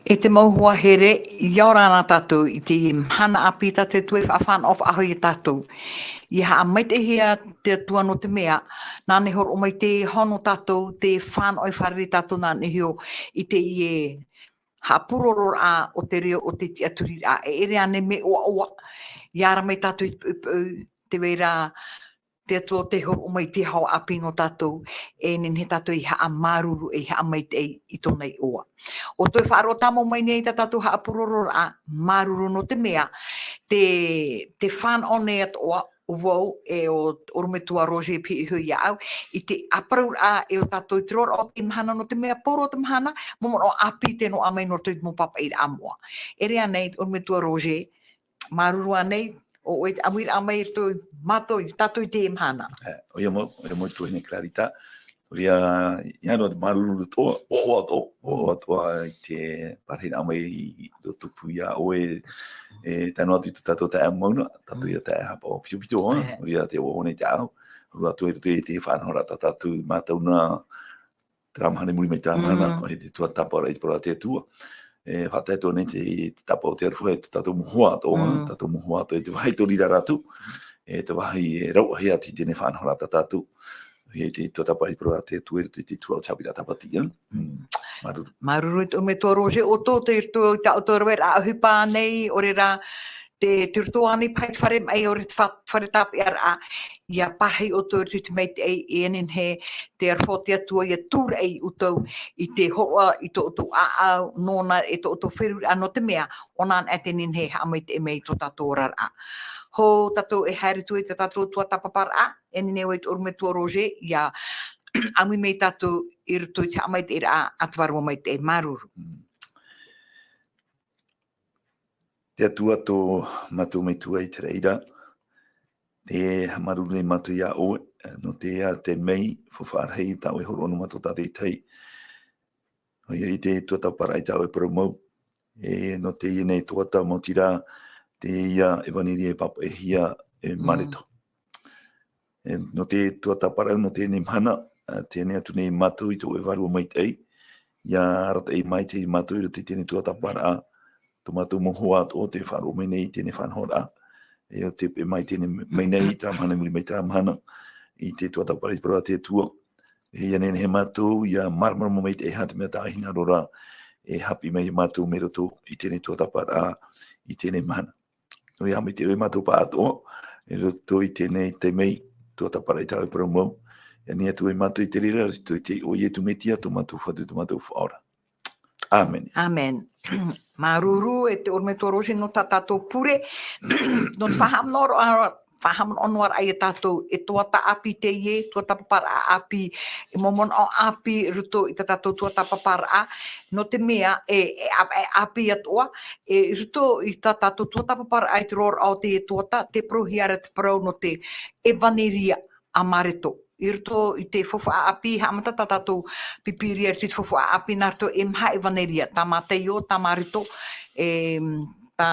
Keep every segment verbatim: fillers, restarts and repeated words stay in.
E te mau hoa here, ʻia ora na tātou i te mahana ʻāpī tā te Atua i faʻafānaʻo faʻahou ia tātou. ʻIa haʻamaitaʻihia te Atua nō te mea, nāna i hōroʻa mai te iho nō tātou, te fānaʻo i fārerei tātou nāna i hiʻo i teie haʻapūrororaʻa o te reo o te tiʻaturiraʻa. E ʻere ānei mea ʻoaʻoa, ʻia ara mai tātou i te poʻipoʻi, tē vai ra te Atua tē hōroʻa mai i te iho ʻāpī nō tātou, e nehenehe tātou i haʻamāuruuru, e i haʻamaitaʻi i tōna iʻoa. ʻO tō faʻaroʻo tāmau mai nei tā tātou haʻapūrororaʻa, māuruuru nō te mea, te, te fānaʻo nei atoʻa, ʻo vau, e ʻo, ʻorometua Roger pīhaʻi iho iāʻu, i te ʻāparauraʻa, e ʻo tātou i te roaraʻa o te mahana nō te mea, pauroa te mahana, mau manaʻo ʻāpī tē noaʻa mai nō roto i te mau pāpaʻiraʻa moʻa. E ʻere ānei, ʻorometua Roger, māuruuru ānei, ʻo ʻoe i te ʻāmuiraʻa mai i roto ia mātou, ia tātou i teie mahana. E, ʻoia mau, ʻoia mau tuahine Clarita. ʻOia, ʻia noa te māuruuru atoʻa, ʻoaʻoa atoʻa, ʻoaʻoa atoʻa i te parahiraʻa mai i tō tupu iā ʻoe, e, tae noa atu i tō tātou taeaʻe Mauna, tātou ia taeaʻe Haʻapaʻo Pitopito, ā, ʻoia te ʻoaʻoa nei te ʻāʻau, huru atu i roto i te faʻanahoraʻa tā tātou, mātou nā, terā mahana i muri mai terā mahana, ʻoia te tuatāpaparaʻa i te parau a te Atua. E, faʻatae atoʻa nei te, te tāpaʻo o te aroha, e tō tātou mau hoa atoʻa, tātou mau hoa atoʻa, e te vāhi tō reira rātou, e te vāhi e rauʻahia atu i teie nei faʻanahoraʻa tā tātou. E te tuatāpaparaʻa i te parau a te Atua, e te, te tuatāpaparaʻa tāpati, ā. Mm. Māuruuru. Māuruuru i tō ʻorometua Roger, ʻo tō te roto i tā ʻoutou raveraʻa ʻohipa nei, ʻo reira, te, te roto ānei paʻi i te fare maʻi, ʻo reira te fa-, fare tāpeʻaraʻa, ʻia parahi ʻoutou i te maitaʻi, e nehenehe te aroha o te Atua ʻia tūraʻi ʻoutou i te hōroʻa i tō ʻoutou ʻāʻau, nōna e tō ʻoutou feruriraʻa nō te mea, ʻo nāna e te nehenehe e haʻamaitaʻi mai i tō tātou oraraʻa. Hou tātou e haere atu i tā tātou tuatāpaparaʻa, e nehenehe ʻoe i tō ʻorometua Roger, ʻia ʻāmui mai tātou i roto i te haʻamaitaʻiraʻa a te Vārua Maitaʻi, māuruuru. Mm. Te Atua tō mātou Metua i te raʻi ra, tē haʻamāuruuru nei mātou iā ʻoe, nō te, ā, te mea faufaʻa rahi tā ʻoe hōroʻa nō mātou tātaʻitahi. ʻOia i te tuatāpaparaʻa i tā ʻoe parau mau, e nō teie nei tuatāpaparaʻa, maoti rā, teie ʻevaneria e pāpaʻihia e Mareto. E, nō te tuatāpaparaʻa, nō teie nei mahana, ā, teie nei atu nei mātou i tō ʻoe Vārua Maitaʻi, ʻia arataʻi maitaʻi mātou i roto i teie nei tuatāpaparaʻa, tō mātou mau hoa atoʻa tē faʻaroʻo mai nei i teie nei faʻanahoraʻa, e ʻo tē peʻe mai teie nei mai nei i terā mahana, i muri mai terā mahana, i te tuatāpaparaʻa i te parau a te Atua. E ʻia nehenehe mātou, ʻia māramarama maitaʻi e aha te mea tā ʻoe hinaʻaro ra, e haʻapiʻi mai iā mātou mai roto i teie nei tuatāpaparaʻa, i teie nei mahana. ʻOia, haʻamaitaʻi ʻoe iā mātou pāʻatoʻa, i roto i teie nei taime, tuatāpaparaʻa i tā ʻoe parau mau. E ani atu ʻoe iā mātou i te reira, i roto i te iʻoa o Ietu Metia, tō mātou Fatu, tō mātou Faʻaora. ʻĀmene. ʻĀmene. Māuruuru, e te ʻorometua Roger nō tā tātou pure, nō te faʻahaʻamanaʻo ra, faʻahaʻamanaʻo noa ra ia tātou, e tuatāpaparaʻa ʻāpī teie, tuatāpaparaʻa ʻāpī, e mau manaʻo ʻāpī i roto i tā tātou tuatāpaparaʻa, nō te mea, e, e ʻāp-, e ʻāpī atoʻa, e, i roto i tā tātou tuatāpaparaʻa i te roaraʻa o te tuata, tē parauhia ra te parau nō te ʻevaneria a Mareto. I roto i te faufaʻa ʻāpī, haʻamata tā tātou pīpīria i roto i te faufaʻa ʻāpī nā roto e maha ʻevaneria, tā Mātaio, tā Mareto, e, tā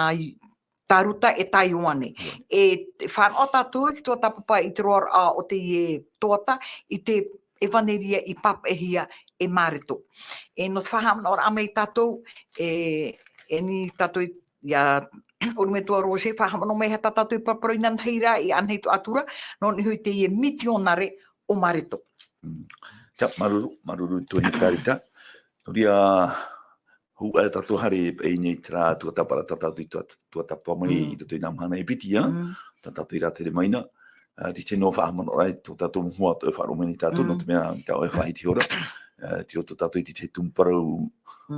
tā Ruta e tā Ioane. Ioane. E te fānaʻo tātou i te tuatāpapa i te roaraʻa o teie tuata, i te ʻevaneria i pāpaʻihia e Mareto. E nō te faʻahaʻamanaʻoraʻa mai tātou, e, e ani tātou i, ia, ʻorometua Roger, faʻahaʻamanaʻo mai e aha tā tātou i paraparauraʻa inanahi ra, i anahi atoʻa atu ra, nō niʻa iho i teie mitionare o Mareto. Mm. Tē, māuruuru, māuruuru i tō ʻoe Clarita. Nō reira, hou ā tātou haere paʻi nei i terā tuatāpaparaʻa tā tātou i tua-, tuatāpapa mai i roto i nā mahana e piti, ā? Mm. Tā tātou i rātere mai na. Ā, tē tiʻa noa faʻahaʻamanaʻo ra i tō tātou mau hoa atoʻa e faʻaroʻo mai nei tātou, nō te mea, i tā ʻoe faʻahiti iho ra. Ā, tei roto tātou i te, te tumu parau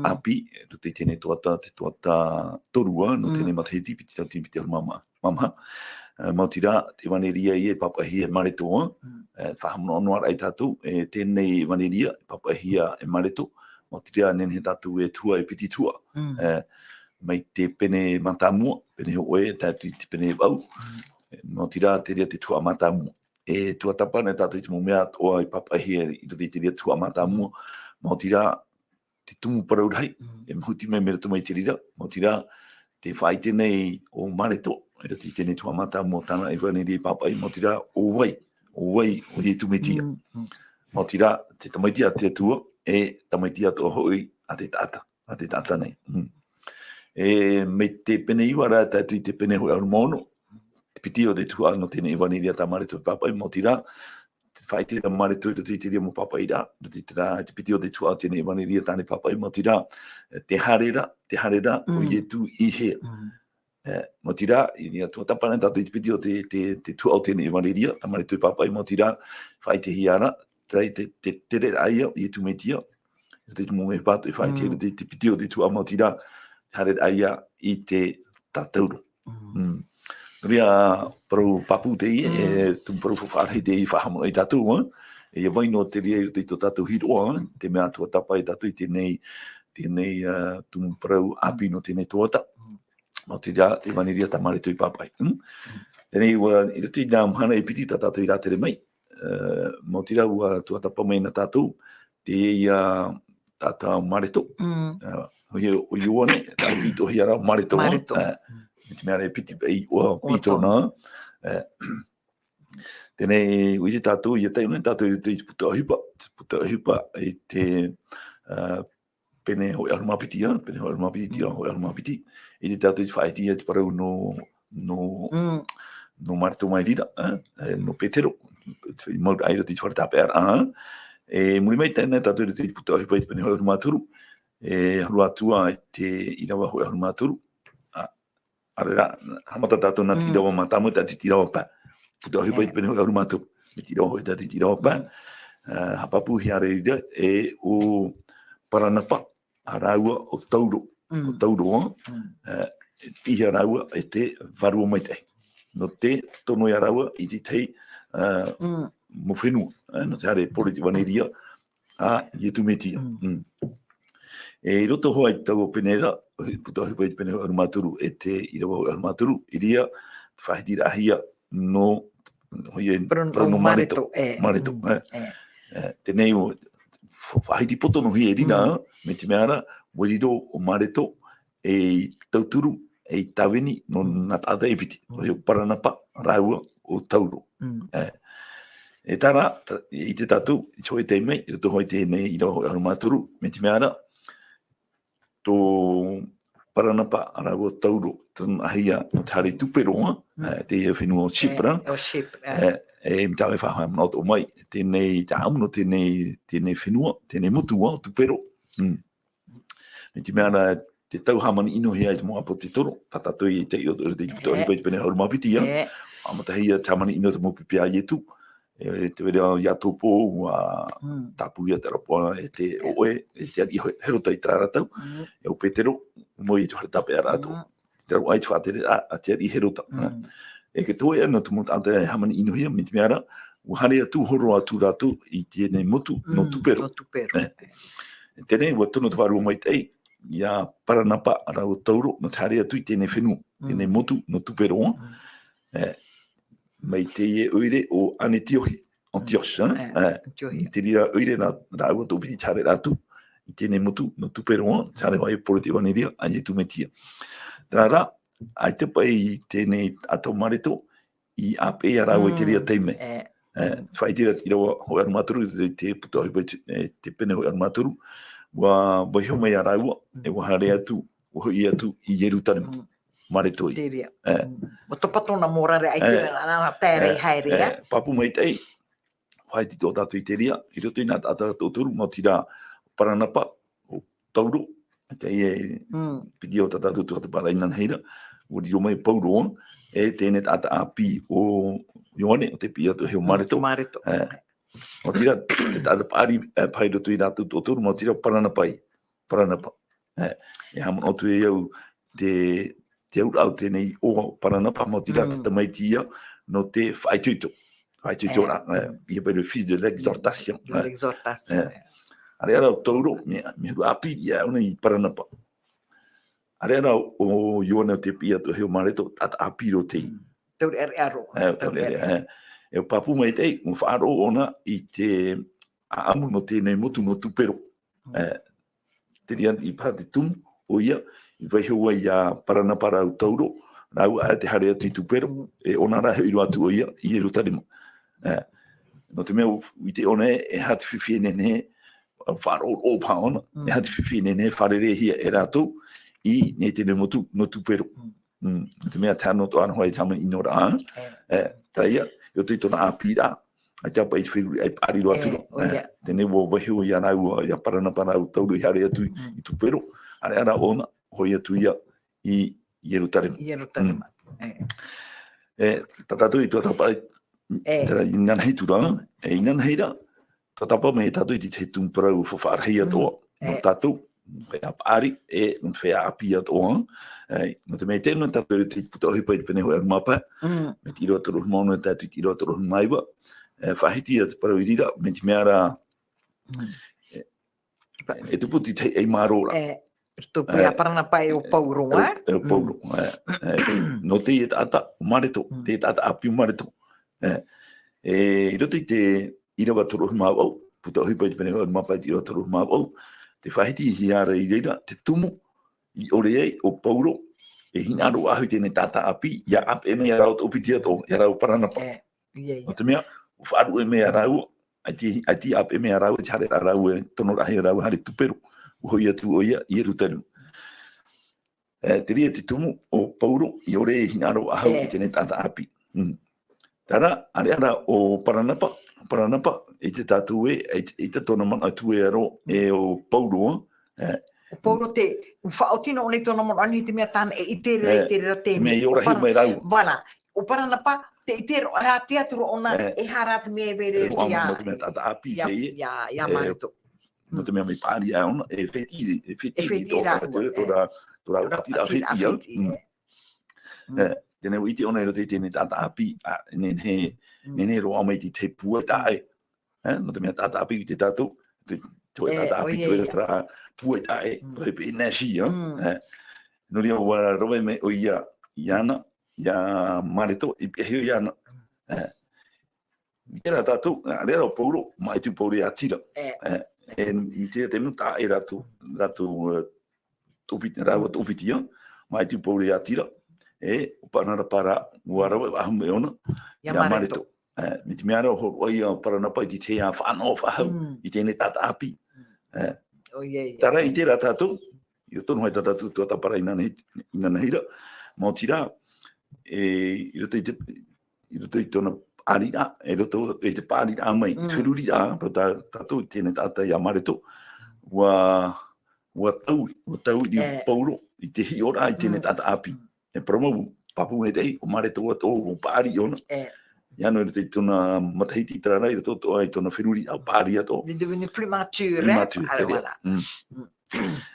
ʻāpī, i roto i teie nei tuata, te tuata toru, ā, nō teie nei matahiti, piti tautini piti ʻahuru mā maha. Mā maha, ā, maoti rā, te ʻevaneria ia e pāpaʻihia e Mareto, ā, ā, faʻahaʻamanaʻo noa ra ia tātou, e teie nei ʻevaneria, e pāpaʻihia e Mareto, maoti rā, nehenehe tātou e tuhaʻa e piti tuhaʻa, ā, mai te pene mātāmua, pene hōʻē, tae atu i te pene vaʻu, ā, maoti rā, te reira te tuhaʻa mātāmua. E tuatāpapa nei tātou i te mau mea atoʻa i pāpaʻihia i roto i te reira tuhaʻa mātāmua, maoti rā, te tumu parau rahi, e mahuti mai mai roto mai te reira, maoti rā, tē faʻaʻite nei ʻo Mareto, i roto i teie nei tuhaʻa mātāmua o tāna ʻevaneria i pāpaʻi, maoti rā, ʻo vai, ʻo vai, ʻo Ietu Metia. Mm, mm. Maoti rā, te tamaiti a te Atua, e tamaiti atoʻa hoʻi a te taʻata. a te taʻata nei. Mm. E, mai te pene iva ra, tae atu i te pene hōʻē ʻahuru mā ono, te piti o te tuhaʻa nō teie nei ʻevanelia tā Mareko i pāpaʻi, maoti rā, te faʻaʻite tā Mareko i roto i te reira mau pāpaʻiraʻa, i roto i terā, te piti o te tuhaʻa o teie nei ʻevanelia tāna i pāpaʻi, maoti rā, te haere ra, te haere ra, o Mm. Ietu i hea. Mm. E, maoti rā, i niʻa i te tuatāpapa nei tātou i te piti o te, te, te tuhaʻa o teie nei ʻevanelia, tā Mareko i pāpaʻi, maoti rā, faʻaʻitehia ra, terā te, te, te tereraʻa ia, Ietu Metia, i roto i te mau ʻohipa atoʻa e faʻaʻite, Mm. i roto i te piti o te tuhaʻa, maoti rā, haereraʻa ia i te tātauro. Mm. Mm. Nō reira, parau pāpū teie, Mm. e, tumu parau faʻaroʻo teie i faʻahaʻamanaʻo ia tātou, ā. E, ʻia vai noa te reira i roto i tō tātou hiroʻa, ā. Mm. Te mea tuatāpapa ia tātou i teie nei, teie nei, ā, tumu parau ʻāpī nō teie nei tuhaʻa. Mm. Maoti rā, te ʻevanelia tā Mareko i pāpaʻi. Mm? Mm. Teie nei, ʻua, i roto i nā mahana e piti tā tātou i rātere mai. E, maoti rā, ʻua tuatāpapa mai na tātou, teie, ā, taʻata Mareko. Mm. E, ʻoia, ʻo Ioane, tā pītohia ra Mareko, ā. Mareko. E, Mm. i te mea ra e piti, e, ʻua pītohia na. E, teie nei, ʻua ʻite tātou, ʻia taiʻo nei tātou i roto i te puta ʻohipa, te puta ʻohipa, i te, ā, pene hōʻē ʻahuru mā piti, ā, pene hōʻē ʻahuru mā piti, Mm. tīrā hōʻē ʻahuru mā piti. ʻIte tātou i te faʻaʻitehia te parau nō, nō, Mm. nō Mareko mai reira, ā, e, nō Petero, i mau ai i roto i te fare tāpeʻaraʻa, ā. E, muri mai, tae noa tātou i roto i te puta ʻohipa i te pene hōʻē ʻahuru mā toru, e, huru atu ā i te ʻīrava hōʻē ʻahuru mā toru, ā, ʻaore rā, haʻamata tātou nā te Mm. ʻīrava mātāmua, tae atu i te ʻīrava pae. Puta ʻohipa i te E. pene hōʻē ʻahuru mā toru. Mai te ʻīrava hōʻē tae atu i te ʻīrava pae. Mm. Ā, haʻapāpūhia ra reira, e ʻo Paranapa, ā rāua ʻo Tauro. Mm. ʻO Tauro, ā. Mm. Ā, e piʻihia rāua e te vārua maitaʻi. Nō te tono ia rāua i te tahi, ā, Mm. mau fenua, ā, nō te haere e poro i te ʻevanelia a Ietu Metia. Mm. Mm. E, i roto hoʻi i taua pene ra, puta ʻohipa i te pene hōʻē ʻahuru mā toru, e te ʻīrava hōʻē ʻahuru mā toru, i reira, te faʻahitiraʻahia nō, hōʻē, Parau, parau nō nō Mareko, Mareko, e. Mareko, Mm, e. E. E, teie nei ʻua, fa-, faʻahiti poto noa hia i reira, Mm. mai te mea ra, ʻua riro ʻo Mareko, ei tauturu, ei tāvini, nō Mm. nā taʻata e piti. Mm. ʻOia ʻo Paranapa, rāua ʻo Tauro. Mm. E. E terā, ta-, ʻite tātou, i te hōʻē taime, i roto hoʻi i teie nei ʻīrava hōʻē ʻahuru mā toru, mai te mea ra, tō Paranapa, rāua ʻo Tauro, tōna hia, nō te haere i Tupero, ā, Mm. e, teie fenua ʻo Chypre, E, ʻo Chypre, e. E, e, mai tāua e faʻahaʻamanaʻo atoʻa mai, teie nei, te ʻāʻamu nō teie nei, teie nei fenua, teie nei motu, ā, ʻo Tupero. Mm. Mai te mea ra, te tau hāmani ʻino hia e te mau ʻāpōsetolo, tā tātou i taiʻo i roto i te puta E. ʻohipa i te pene hōʻē ʻahuru mā piti, ā. E. Haʻamatahia te hāmani ʻino te mau pipi a Ietu, e, tē vai ra ʻo Iakobo, ʻua Mm. tāpūhia te ʻarapoʻa e te E. ʻoʻe, e te ariʻi He-, Herota i terā ra tau, Mm. e ʻo Petero, moʻe i te fare tāpeʻaraʻa atoʻa. Mm. Te rau ai te faʻatere a, a te ariʻi Herota. Mm. E ke toe ana te mau taʻata e hāmani ʻino hia, mai te mea ra, ʻua haere atu, horo atu rātou i teie nei motu, nō Mm, Tupero. nō Tupero. E. Teie nei, ʻua tono te vārua maitaʻi, ia Paranapa, rāua ʻo Tauro, nō te haere atu i teie nei fenua, teie nei Mm. motu, nō Tupero, ā. Mm. E, mai teie ʻoire ʻo Anetiohi, Antioche, Mm. ā. E, E, Antioche. I te reira ʻoire nā, rāua tō piti te haere atu, i teie nei motu, nō Tupero, ā, te haere hoʻi e poro i te ʻevanelia a Ietu Metia. Terā rā, ʻaita paʻi teie nei taʻata Mareko, i ʻāpeʻe ia rāua i te reira Mm, taime. e. E, faʻaʻite ra te ʻīrava hōʻē ʻahuru mā toru, te, te puta ʻohipa i te, e, te pene hōʻē ʻahuru mā toru, ʻua vaiiho mai ia rāua, Mm. e ʻua haere atu, ʻua hoʻi atu i Ierutarema. Mm. Mareko ia. Te reira. E. Mm. ʻUa topa tōna morare, ʻaita E. rā, rā, rā, tae ra E. i haere, E. ā. Pāpū maitaʻi, faʻaʻite atoʻa tātou i te reira, i roto i nā taʻata toʻotoru, maoti rā Paranapa, ʻo Tauro, teie Mm. piti o tā tātou tuatāpaparaʻa inanahi ra, ʻua riro mai Pauro, e teie taʻata ʻāpī ʻo Ioane, ʻo tē piʻi atu ē ʻo Mm, Mareko. Mareko. E. Maoti rā, te taʻata paʻari, e, paʻari i roto ia rātou toʻotoru, maoti rā Paranapa ia. Paranapa. E, e haʻamanaʻo atu ai au te, te auraʻa o teie nei iʻoa Paranapa, maoti rā Mm. te tamaiti ia nō te faʻaitoito. Faʻaitoito E. rā, e, Mm. ʻia paʻi le fils de l'exhortation. De E. l'exhortation, E. e. ʻAreʻa rā ʻo Tauro, mea, mea huru ʻāpī ia ʻōna i Paranapa. ʻAreʻa rā ʻo Ioane ʻo tē piʻi atu ē ʻo Mareko, taʻata ʻāpī roa teie. Mm. Taureʻareʻa roa. E, taureʻareʻa, Taureʻareʻa. e. E pāpū maitaʻi, ʻua faʻaroʻo ʻōna i te ʻāʻamu nō teie nei motu nō Tupero. Mm. E, te reira i paha te tumu, ʻoia, i vaiiho ai ia Paranapa rāua ʻo Tauro, rāua ʻaita e haere atu i Tupero, Mm. e ʻōna rā e hoʻi roa atu ʻoia i Ierutarema. E, nō te mea, ʻua ʻite ʻōna ē, e aha te fifi e nehenehe, faʻaroʻo paha ʻōna, e aha te fifi e nehenehe e fārerei-hia e rātou i, nei te motu, nō Tupero. Mm. Te mea te hanu atoʻa noa i te hāmani ʻino ra, e, terā ia, i roto i tōna ʻāpī ra, ʻaita paʻi te feruri, ʻaita paʻari roa atu ra. Teie ʻua vaiiho ia rāua, ia Paranapa rāua tauro i haere atu i Tupero, ʻareʻa rā ʻōna, hoʻi atu ia i Ierutarema. Ierutarema. E, tā tātou i tuatāpapa, terā, inanahi atu ra, e, inanahi ra, tuatāpapa mai tātou i te tahi tumu parau faʻaʻarahi atoʻa, nō tātou, nō te feiā paʻari, e, nō te feiā ʻāpī atoʻa, e, nō te mea tē nō tātou i te puta ʻohipa i te pene hōʻē ʻahuru mā pae, mai te ʻīrava toru ʻahuru mā ono e tae atu i te ʻīrava toru ʻahuru mā iva, e, faʻahiti ia te parau i reira, mai te mea ra, e, e tupu te tahi ʻaimārō ra. E, tupu ia Paranapa e ʻo Pauro, e, e ʻo Pauro, e, e, nō teie taʻata ʻo Mareto, teie taʻata ʻāpī ʻo Mareto. E, e, i roto i te ʻīrava toru ʻahuru mā vaʻu, puta ʻohipa i te pene hōʻē ʻahuru mā pae i te ʻīrava toru ʻahuru mā vaʻu, tē faʻahiti-hia ra i reira, te tumu, i ʻore ai ʻo Pauro, e hinaʻaro faʻahou i teie taʻata ʻāpī, ʻia ʻāpeʻe mai ia rāua toʻopiti atoʻa, ia rāua Paranapa. E, ʻia, ʻia. Nō te mea, ʻua faʻaruʻe mai ia rāua, ʻaita, ʻaita ʻāpeʻe mai ia rāua, ʻaita haere rā rāua, tono rahi ia rāua, haere Tupero, ʻua hoʻi atu ʻoia i Ierutarema. E, terā ia te tumu ʻo Pauro, i ʻore e hinaʻaro faʻahou i teie taʻata ʻāpī. Mm. Terā, ʻareʻa rā ʻo Paranapa, Paranapa, ʻaita tātou ē, ʻaita, ʻaita tōna manaʻo e tuʻu e aro, e ʻo Pauro, e. ʻO Pauro te, ʻua faʻaoti noa ʻōna i tōna manaʻo, ʻaita e mea tāna e ʻite ra, e, ʻite ra te mea i ora hia mai rāua. Vana, ʻo Paranapa, tē ʻite ra, e aha te atura ʻōna, e aha rā te mea e vai ra ia, nō te mea taʻata ʻāpī ia, teie, ia, ia Mareto. Nō te mea mai paʻari ʻōna, e fētiʻi, e fētiʻi ra, tō rā, tō rā, tō rā ʻati rā fētiʻi, e. Mm. E, teie ʻua ʻite ʻōna i roto i teie taʻata ʻāpī, ā, nehenehe, nehenehe roa mai te, te pūai taʻa ʻē. E, nō te mea taʻata ʻāpī ʻo tātou, te, te taʻata ʻāpī, te pūai taʻa ʻē, e. E, nō reira ʻua rave mai ʻoia, iāna, ia Mareto, i pihaʻi iho iāna. E, i terā tātou, ʻareʻa rā ʻo Pauro, māʻiti Pauro ia Tira. E. E, e, i terā taime taʻa ʻē rātou, rātou, e, toʻopiti, rāua toʻopiti ia, māʻiti Pauro ia Tira, e, ʻo Paranapa rā, ʻua rave faʻahou mai ʻōna, ia Mareto. E, mai te mea ra ʻua hōroʻa ia Paranapa i te tahi faʻanaho faʻahou, i teie taʻata ʻāpī. E, terā ia tātou, i roto noa i tā tātou tuatāpapa inanahi, inanahi ra, maoti rā, e, i roto i te, i roto i tōna paʻariraʻa, i roto i te paʻariraʻa mai, te feruriraʻa, parau tā, tātou i teie taʻata ia Mareto, ʻua, ʻua taui, ʻua taui ʻo Pauro, i te hiʻoraʻa i teie taʻata ʻāpī. E parau mau, pāpū maitaʻi, ʻo Mareto atoʻa, ʻua paʻari ʻōna. Ia nō i roto i tōna matahiti terā rā, i roto atoʻa i tōna feruriraʻa, paʻari atoʻa. Il est devenu plus mature, plus mature, voilà. Mm.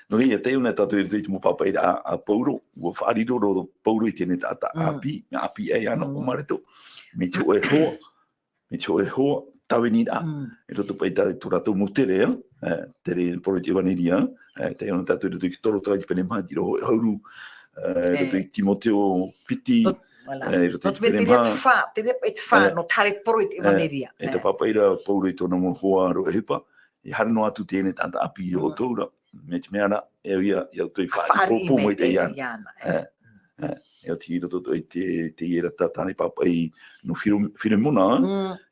Nō reira, taiʻo na tātou i roto i te mau pāpaʻiraʻa a Pauro, ʻua faʻariro roa Pauro i teie taʻata ʻāpī, ʻāpī ʻē iāna ʻo Mareto, mai te hōʻē hoa, mai te hōʻē hoa, tāvini ra, i roto paʻi i tā, tō rātou mau tere, e, tere parau i te ʻevaneria, e, taiʻo na tātou i roto i te Torotarai i te pene maha, i te ʻīrava hōʻē ʻahuru, e, i roto i Timoteo piti, e, i roto i te pene maha. Nō te mea terā te fā, terā paʻi te fā, nō te haere parau i te ʻevaneria. E, e te pāpaʻi ra Pauro i tōna mau hoa rave ʻohipa, e haere noa atu teie taʻata ʻāpī ia ʻoutou ra, mai te mea ra, e au ia, ia ʻoutou i faʻaʻite pōpō mai iāna. E, e, e oti i roto atoʻa i te, teie ra tāna i pāpaʻi nō Firo-, Firemona,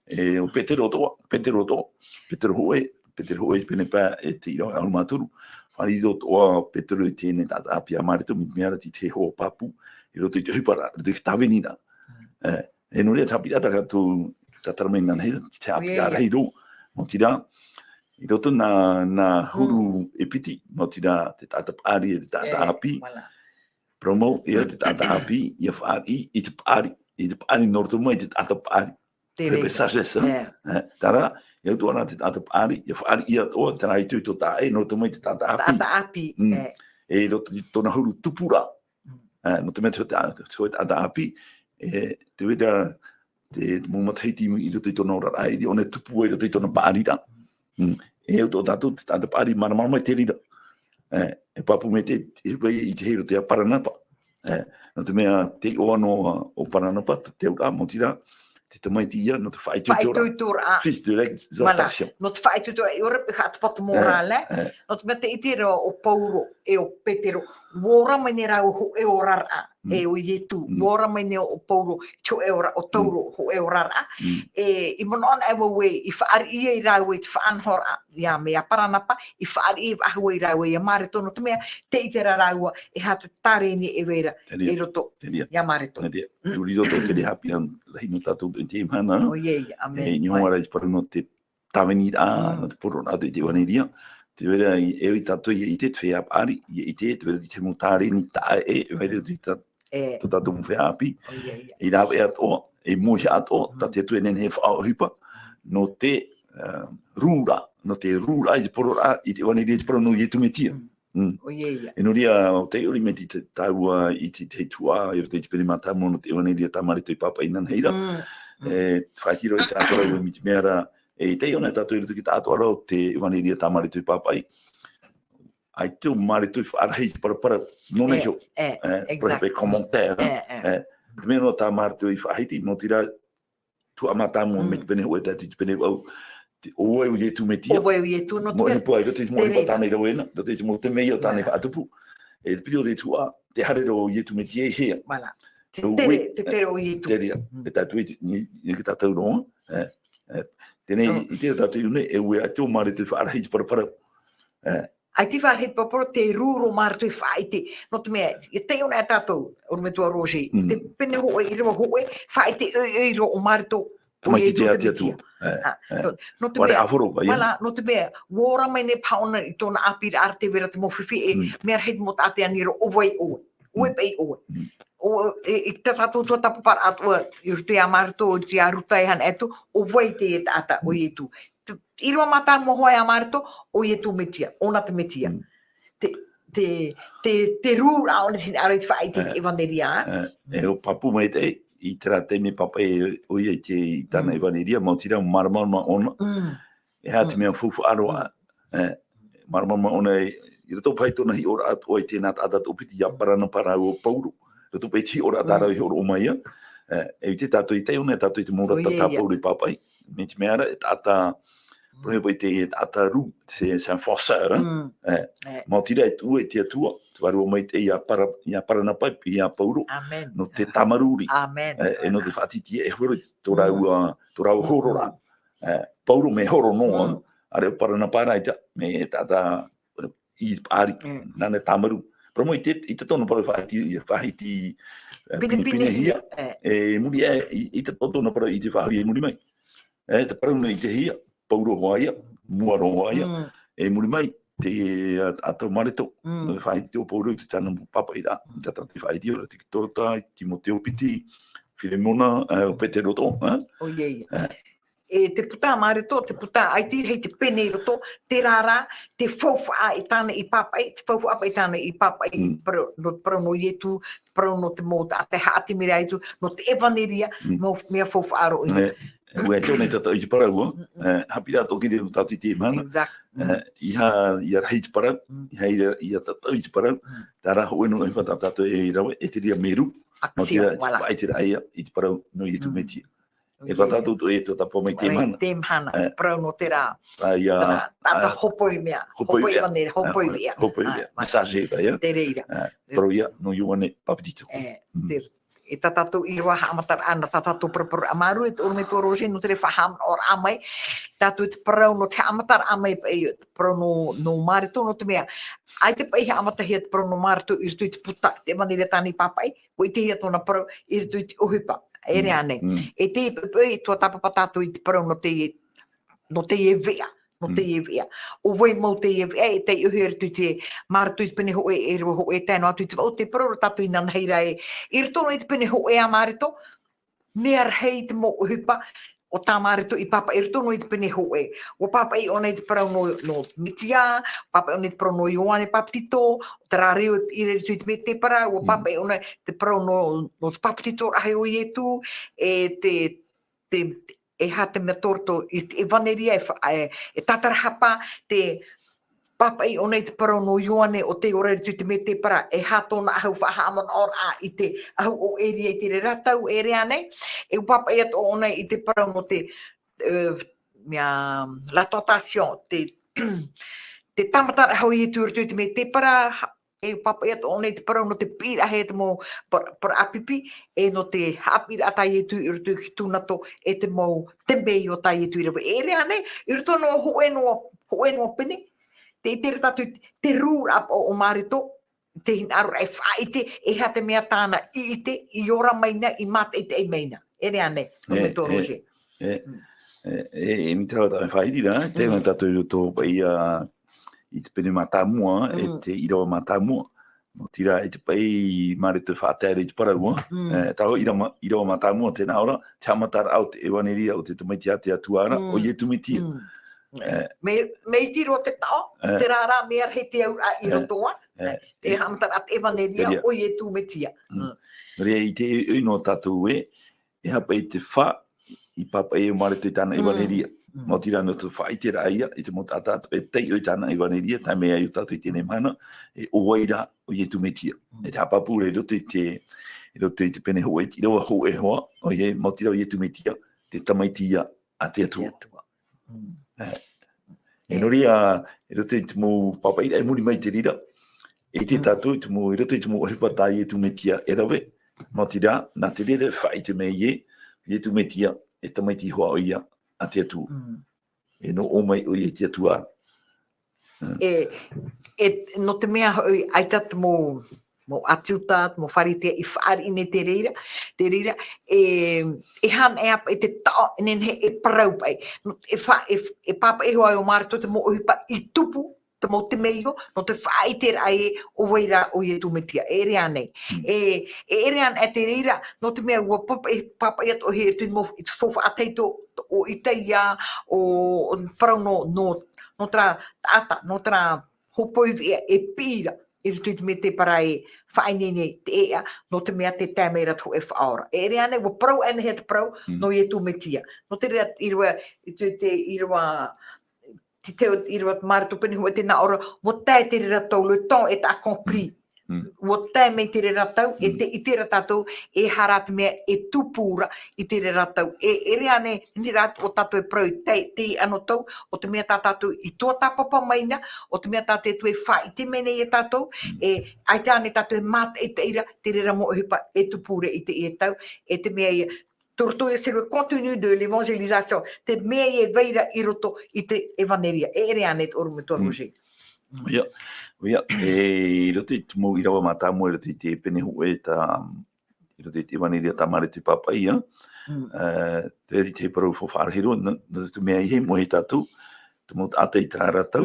e, ʻo Petero atoʻa, Petero atoʻa, Petero hōʻē, Petero hōʻē pene pae e te ʻīrava ʻahuru mā toru, faʻariro atoʻa Petero i teie taʻata ʻāpī a Mareto, mai te mea ra te tahi hoa pāpū, i roto i te ʻohipa ra, i roto i te tāvini ra. E, E nō reira, te haʻapiʻiraʻa tā tātou, tātara mai inanahi, te haʻapiʻiraʻa rahi roa. Maoti rā, i roto nā, nā huru e piti, maoti rā, te taʻata paʻari, e te taʻata ʻāpī. Parau mau, ʻia te taʻata ʻāpī, ʻia fāriʻi, i te paʻari, i te paʻari nō roto mai, i te taʻata paʻari. Te reira. Sagesse, e. E, terā, ʻia ʻoutou ra te taʻata paʻari, ʻia fāriʻi atoʻa, terā itoito taʻa ʻē, nō roto mai, i te taʻata ʻāpī. Taʻata ʻāpī, e. E roto i tōna huru tupuraʻa. E, nō te mea te, te, te hōʻē taʻata ʻāpī, e, tē vai ra te mau matahiti i roto i tōna oraraʻa, e ʻere ʻōna e tupu ai i roto i tōna paʻariraʻa. Mm. E au tō tātou te taʻata paʻari māramarama i te reira. E, e pāpū maitaʻi, e vai i te hei roto ia Paranapa. E, nō te mea te iʻoa nō ʻo Paranapa, te, te auraʻa, maoti rā, te tamaiti ia, nō te faʻaitoitoraʻa. Faʻaitoitoraʻa. Fils de l'exaltation. Voilà. Nō te faʻaitoitoraʻa, e ora paʻi te haʻatapata morale. E, e. Nō te mea tē ʻite ra ʻo Pauro, e ʻo Petero, ʻua ora mai nei rāua hōʻē oraraʻa. e o Ietu, ua ora mai nei o Pauro, te hōʻē ora, o taua hōʻē oraraʻa. E, i manaʻo anaʻe vau ē, i fāriʻi ai rāua i te faʻanahoraʻa, ia, mai iā Paranapa, i fāriʻi faʻahou ai rāua iā Mareto, nō te mea, tē ʻite ra rāua, e aha te tārēni e vai ra, i roto, iā Mareto. Nō reira, i roto i te haʻapiʻiraʻa rahi nō tātou i teie mahana. ʻOia, ʻia, ʻāmene. E, i niʻa hoʻi ra i te parau nō te tāviniraʻa, nō te poroʻraʻa i te ʻevaneria. Tē vai ra, e ʻoe tātou ia ʻite, te feiā paʻari, ia ʻite, tē vai ra te mau tārēni taʻa ʻē, e vai ra i tā, tō tātou mau feiā ʻāpī. ʻOia, ʻia. E rāveʻa atoʻa, e mōhia atoʻa, tā te Atua e nehenehe e faʻaʻohipa, nō te, e, rūraʻa, nō te rūraʻa i te poroʻraʻa, i te ʻevaneria, i te parau nō Ietu Metia. ʻOia, ʻia. E nō reira, ʻo tē ʻori mai te, te, tāua i te, te tuhaʻa, i roto i te pene mātāmua nō te ʻevaneria tā Mareto i pāpaʻi inanahi ra. E, faʻaʻite roa i tātou ra, i te mea ra, e, tē ʻite anaʻe tātou i roto i te taʻatoʻaraʻa o te ʻevaneria tā Mareto i pāpaʻi. ʻAita ʻo Mareto i faʻarahi i te parapara, nōna iho. E, e, exact. Parapara commentaire, e, e. Te mea nō tā Mareto i faʻahiti, nō te reira, tuhaʻa mātāmua mai te pene hōʻē tae atu i te pene vaʻu. Te, ʻo vai ʻo Ietu Metia. ʻO vai ʻo Ietu, nō te mea, ʻohipa i roto i te mau ʻohipa tāna i rave na, roto i te mau temeio tāna i faʻatupu. E te piti o te tuhaʻa, te haere roa o Ietu Metia i hea. Voilà. Te tere, te tere o Ietu. Te reira, e tātou i, i, i te tātou roa, e, e, tēnei, i te tātou i ʻō nei, e ʻoe ʻaita ʻo Mareto i faʻarahi i te parapara. E, ʻAita i faʻarahi i te parapara, te rūraʻa o Mareto i faʻaʻite. Nō te mea, e taiʻo anaʻe tātou, ʻorometua Roger, te pene hōʻē, ʻīrava hōʻē, faʻaʻite ʻoiʻoi roa ʻo Mareto, ʻo Ietu te Metia. Tamaiti te Atua. E, e. Nō te mea, voilà, nō te mea, ua ora mai nei paha ʻōna i tōna ʻāpīraʻa ra tē vai ra te mau fifi e, mea rahi te mau taʻata i ani roa, ʻo vai ʻoe. ʻO vai paʻi ʻoe. ʻO, e, i tā tātou tuatāpaparaʻa atoʻa, i roto iā Mareto, i roto iā Ruta e ʻānei atu, ʻo vai te taʻata, ʻo Ietu. Te, ʻīrava mātāmua hoʻi a Mareto, ʻo Ietu Metia, ʻōna te Metia. Te, te, te, te rūraʻa ʻōna i te hinaʻaro i te faʻaʻite i te ʻevaneria. E, e ʻo pāpū maitaʻi, i terā taime pāpaʻi ʻoia i te, i tāna ʻevaneria, maoti rā, māramarama ʻōna. E aha te mea faufaʻa roa, e, māramarama ʻōna i, i roto paʻi i tōna hiʻoraʻa atoʻa i tēnā taʻata toʻopiti iā Paranapa rāua ʻo Pauro. Roto paʻi i te hiʻoraʻa tā rāua i hōroʻa mai ia. E, e ʻite tātou i taiʻo anaʻe tātou i te mau ʻōrata tā Pauro i pāpaʻi. Mai te mea ra, e taʻata, parau paʻi te taʻata rū, te, c'est un forceur, hein? E, maoti rā e tuʻu i te Atua, te Vārua Maitaʻi iā Para-, iā Paranapa, iā Pauro, nō te tāmarū. E, e nō te faʻatītīraʻa e horo i tō rāua, tō rāua hororaʻa. E, Pauro mea horo noa, ʻāreʻa Paranapa rā ʻaita, mea taʻata, e, i paʻari, nāna tāmarū. Parau mai i te, i te tōna parau faʻahiti, faʻahiti, e, pinepinehia. E muri aʻe, i, i te tōna parau i te faʻahoʻi i muri mai. E, te parau nei i te hia, Pauro hoʻi ia, mua roa hoʻi ia. E muri mai, te, a, a tau Mareto, nō te faʻahiti ʻo Pauro i te tāna mau pāpaʻiraʻa, i tā tātou i faʻahiti ora, te Kitota, Timoteo piti, Filemona, e, ʻo Petero toʻa, e? ʻOia, ʻia. E. E te puta a Mareto, te puta ʻaita i rahi te pene i roto, terā rā, te faufaʻa i tāna i pāpaʻi, te faufaʻa paʻi tāna i pāpaʻi, parau, nō, parau nō Ietu, parau nō te mau taʻata e haʻatimiraʻa atu, nō te ʻevaneria, mau mea faufaʻa roa ʻōna. E, ʻua e tō nei tātou i te parau, e, haʻapiʻiraʻa atoʻa ki te tātou i teie mahana. Exact. E, ʻeiaha, ʻia rahi te parau, ʻeiaha, ʻia, ʻia tātou i te parau, terā rā hōʻē noa ʻohipa tā tātou e rave, e te reira mea rū. Action, voilà. Faʻaʻiteraʻa ia, i te parau nō Ietu Metia. E faʻatātou atoʻa e tuatāpapa mai teie mahana. Teie mahana, e, parau nō terā, terā, terā, terā hopoi mea, hopoi ʻevaneria, hopoi veʻa. Hopoi veʻa. Message paʻi, e? Te reira. E, parau ia, nō Ioane Papetito. E, te, e tā tātou ʻīrava haʻamataraʻa, nā tā tātou paraparau, māuruuru e te ʻorometua Roger, nō te reira faʻahaʻamanaʻoraʻa mai, tātou i te parau nō te haʻamataraʻa mai, e, te parau nō, nō Mareto, nō te mea, ʻaita paʻi haʻamatahia te parau nō Mareto i roto i te puta, te ʻevaneria tāna i pāpaʻi, ʻua ʻitehia tōna parau i roto i te ʻohipa, e ʻere ānei. E te, e, e tuatāpapa tātou i te parau nō teie, nō teie veʻa, nō teie veʻa. ʻO vai mau teie veʻa, e taiʻohia i roto i te Mareto i te pene hōʻē, e rua hōʻē, tae noa atu i te vaʻu, te parau ra tātou inanahi ra ē. I roto i te pene hōʻē a Mareto, mea rahi te mau ʻohipa, ʻo tā Mareto i pāpaʻi i roto noa i te pene hōʻē. ʻUa pāpaʻi ʻōna i te parau nō, nō Metia, pāpaʻi ʻōna i te parau nō Ioane Papetito, terā reo e piʻi ra i roto i te mētēpara, ʻua pāpaʻi ʻōna i te parau nō, nō te papetitoraʻa o Ietu, e te, te, e aha te mea tō roto i te ʻevaneria e fa-, e, e tātarahapa, te, pāpaʻi ʻōna i te parau nō Ioane ʻo tei ora i roto i te mētēpara, e aha tōna ʻahu faʻahaʻamanaʻoraʻa i te ʻahu ʻoʻeria i te reira tau, e ʻere ānei, e ʻua pāpaʻi atoʻa ʻōna i te parau nō te, e, mea, la tentation, te, te tāmataraʻa o Ietu i roto i te mētēpara, ha-, E pāpaʻi atoʻa nei te parau nō te piʻiraʻa e te mau par-, parau ʻāpīpī, e nō te haʻapiʻiraʻa tā Ietu i roto i te tūnato, e te mau temeio tā Ietu i rave. E ʻere ānei, i roto noa hōʻē noa, hōʻē noa pene, tē ʻite ra tātou te, te rūraʻa o, o Mareto, te hinaʻaro e faʻaʻite, e aha te mea tāna i ʻite, i ora mai na, i mātaʻitaʻi mai na. E ʻere ānei, ʻorometua Roger. E, e, e, e, e mea rave tātou e faʻaʻite ra, tē vai tātou i roto paʻi ia, i te pene mātāmua, e te ʻīrava mātāmua. Nō te reira, e te paʻi Mareto e faʻatae ra i te parau, e, tā ʻoe ʻīrava mā-, ʻīrava mātāmua, tē nā ʻō ra, te haʻamataraʻa o te ʻevaneria, o te tamaiti a te Atua ra, ʻo Ietu Metia. E. Mea, mea iti roa te taʻo, e, terā rā mea rahi te auraʻa i roto ā, e, e, te haʻamataraʻa te ʻevaneria, ʻo Ietu Metia. Nō reira, i te ʻoe, ʻoe nō tātou ē, e aha paʻi te fā i pāpaʻi ai ʻo Mareto i tāna ʻevaneria. Nō te reira, nō te faʻaʻiteraʻa ia, i te mau taʻata e taiʻo i tāna ʻevaneria, tae mai ai ʻo tātou i teie mahana, e ʻo vai rā ʻo Ietu Metia. E te haʻapāpū ra i roto i te, i roto i te pene hōʻē, te ʻīrava hōʻē hoʻi, ʻoia, nō te reira ʻo Ietu Metia, te tamaiti ia a te Atua. Te Atua. E. E nō reira, i roto i te mau pāpaʻiraʻa i muri mai i te reira, e ʻite tātou i te mau, i roto i te mau ʻohipa tā Ietu Metia e rave, nō te reira, nā te reira e faʻaʻite mai ē, Ietu Metia, e tamaiti hoʻi ʻoia a te Atua. E nō ʻō mai ʻoia i te Atua. E, e, nō te mea hoʻi, ʻaita te mau, mau ʻĀti Iuta, te mau Pharisea i fāriʻi nei te reira, te reira, e, e aha e ʻāpī, e te taʻo, e nehenehe e parau paʻi. Nō, e fa-, e, e pāpaʻi hoʻi ʻo Mareto te mau ʻohipa i tupu, te mau temeio, nō te faʻaʻiteraʻa ē ʻo vai rā ʻo Ietu Metia, e ʻere ānei. E, e ʻere ānei te reira, nō te mea ʻua pāpaʻi, pāpaʻi atoʻa hoʻi i te mau, i te faufaʻa tahito, ʻo Isaia, ʻo, ʻo parau nō, nō, nō terā taʻata, nō terā hōpoi veʻa e piʻi ra, i roto i te mea tē parau e faʻaineine te ʻēʻa, nō te mea tē tae mai ra te hōʻē Faʻaora. E ʻere ānei, ʻua parau ānei te parau, nō Ietu Metia. Nō te reira, ʻīrava, i te, te ʻīrava, te, te ʻīrava Mareto pene hōʻē tē nā ʻō ra, ʻua tae te reira tau, le temps est accompli. ʻUa tae mai te reira tau, e te, ʻite ra tātou, e aha rā te mea e tupu ra i te reira tau. E, e ʻere ānei, nehenehe rā ʻo tātou e parau i te, te anotau, ʻo te mea tā tātou i tuatāpapa mai na, ʻo te mea tā te Atua e faʻaʻite mai nei ia tātou, e, ʻaita ānei tātou e mātaʻitaʻi ra, te reira mau ʻohipa e tupu ra i teie tau, e te mea ia, tō roto ia, c'est le contenu de l'évangélisation, te mea ia e vai ra i roto i te ʻevaneria. E ʻere ānei te ʻorometua Roger. ʻOia, ʻoia, e, i roto i te mau ʻīrava mātāmua, i roto i te pene hōʻē tā, i roto i te ʻevaneria tā Mareto i pāpaʻi, ā. E, te, te parau faufaʻa rahi roa, nō, nō te mea ʻaita e moʻe tātou, te mau taʻata i terā ra tau,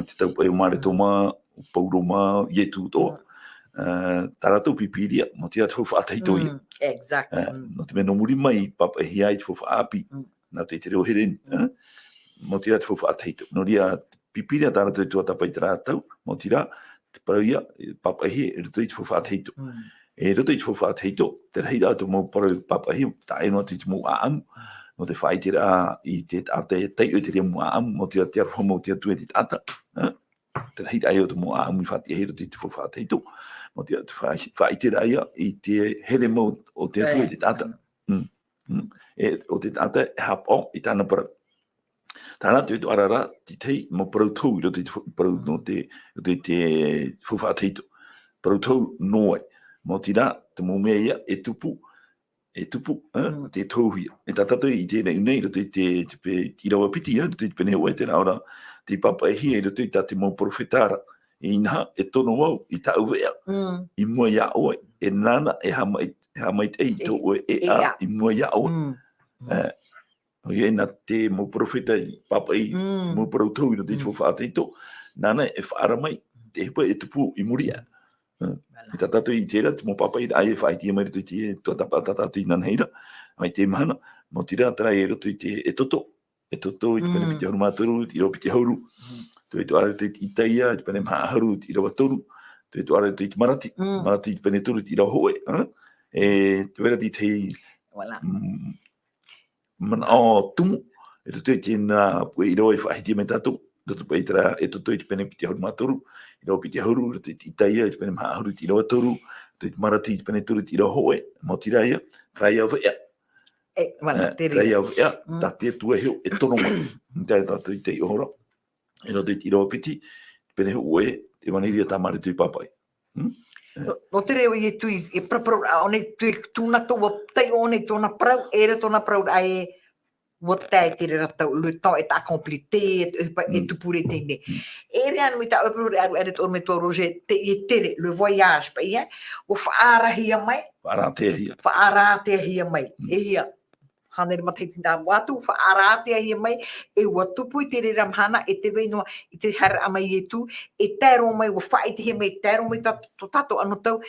te tau paʻi ʻo Mareto mā, ʻo Pauro mā, Ietu atoʻa. E, tā rātou Pīpīria, nō te reira te faufaʻa tahito ïa. Exact. E, nō te mea nō muri mai, pāpaʻihia ai te faufaʻa ʻāpī. Nā te, te reo Hereni, e? Nō te reira te faufaʻa tahito. Nō reira, Pīpīria tā rātou e tuatāpapa i terā tau, nō te reira, te parau ïa, e pāpaʻihia i roto i te faufaʻa tahito. E roto i te faufaʻa tahito, te rahiraʻa o te mau parau pāpaʻihia, tae noa atu i te mau ʻāʻamu, nō te faʻaʻiteraʻa i te taʻata e taiʻo i te reira mau ʻāʻamu, nō te reira te aroha mau o te Atua i te taʻata, e? Te rahiraʻa ïa o te mau ʻāʻamu i faʻatiʻahia i roto i te faufaʻa tahito, nō te reira te faʻa-, faʻaʻiteraʻa ïa i te here mau o te Atua i te taʻata. Mm. Mm. E, ʻo te taʻata e haʻapaʻo i tāna parau. Tāna te toʻa ra, te tahi mau parau tohu i roto i te fau-, parau nō te, roto i te faufaʻa tahito. Parau tohu nō vai. Nō te reira, te mau mea ïa e tupu, e tupu, e, tē tohuhia. E tā tātou i ʻite nei, i roto i te, te pe-, te ʻīrava piti, e, i roto i te pene hōʻē, tē nā ʻō ra, tei pāpaʻihia i roto i tā te mau perofeta ra. E inaha, e tono vau i tāʻu veʻa i mua iā ʻoe, e nāna e haʻamai-, e haʻamaitaʻi i tō ʻoe ʻēʻa i mua iā ʻoe. E, ʻoia, nā te mau perofeta i pāpaʻi, mau parau tohu i roto i te faufaʻa tahito, nāna e faʻaara mai te ʻohipa e tupu i muri iho. E, tā tātou i ʻite ra, te mau pāpaʻiraʻa e faʻaʻitehia mai i roto i te tuatāpapa tā tātou inanahi ra, mai teie mahana, nō te reira, terā i roto i te Exodo, Exodo, i te pene piti ʻahuru mā toru, te ʻīrava piti ʻahuru. Te toʻa ra i roto i te Isaia, i te pene maha ʻahuru, te ʻīrava toru. Te toʻa ra i roto i te Malaki, Malaki i te pene toru, te ʻīrava hōʻē, e? E, te vai ra te tahi, mm, manaʻo tumu, i roto i teie nā puʻe ʻīrava i faʻaʻitehia mai tātou, i roto paʻi terā, Exodo i te pene piti ʻahuru mā toru, ʻīrava piti ʻahuru, i roto i te Isaia, i te pene maha ʻahuru, te ʻīrava toru, i roto i te Malaki, i te pene toru, te ʻīrava hōʻē, nō te reira, terā ïa veʻa. E, voilà, e, te reira. Terā ïa veʻa, tā te Atua e hiʻo, e tono mai. Nō te mea tātou i taiʻo ra. I roto i te ʻīrava piti, pene hōʻē, ʻevaneria tā Mareko i pāpaʻi. Mm. Nō, nō te reo Ietu i, i paraparau, ʻaore tui, tūna tō, ua taiʻo nei tōna parau, e rā tōna parau rā e, ua tae te reira tau, le temps est accompli, te, e, pa, e Mm. tupu ra teie nei. Mm. E rā ʻana mai tā ʻoe parau rā, e rā tō me tō Roger, te, e tere, le voyage, paʻi, ua faʻaarahia mai. Faʻaarahia. Faʻaarahia mai. Mm. E hia. Hānere matahiti nā mua atu, faʻaarahia mai, e ua tupu i te reira mahana, e tē vai noa, i te haereraʻa mai Ietu, e tae roa mai, ua faʻaʻitehia mai, tae roa mai tā, tō tātou anotau,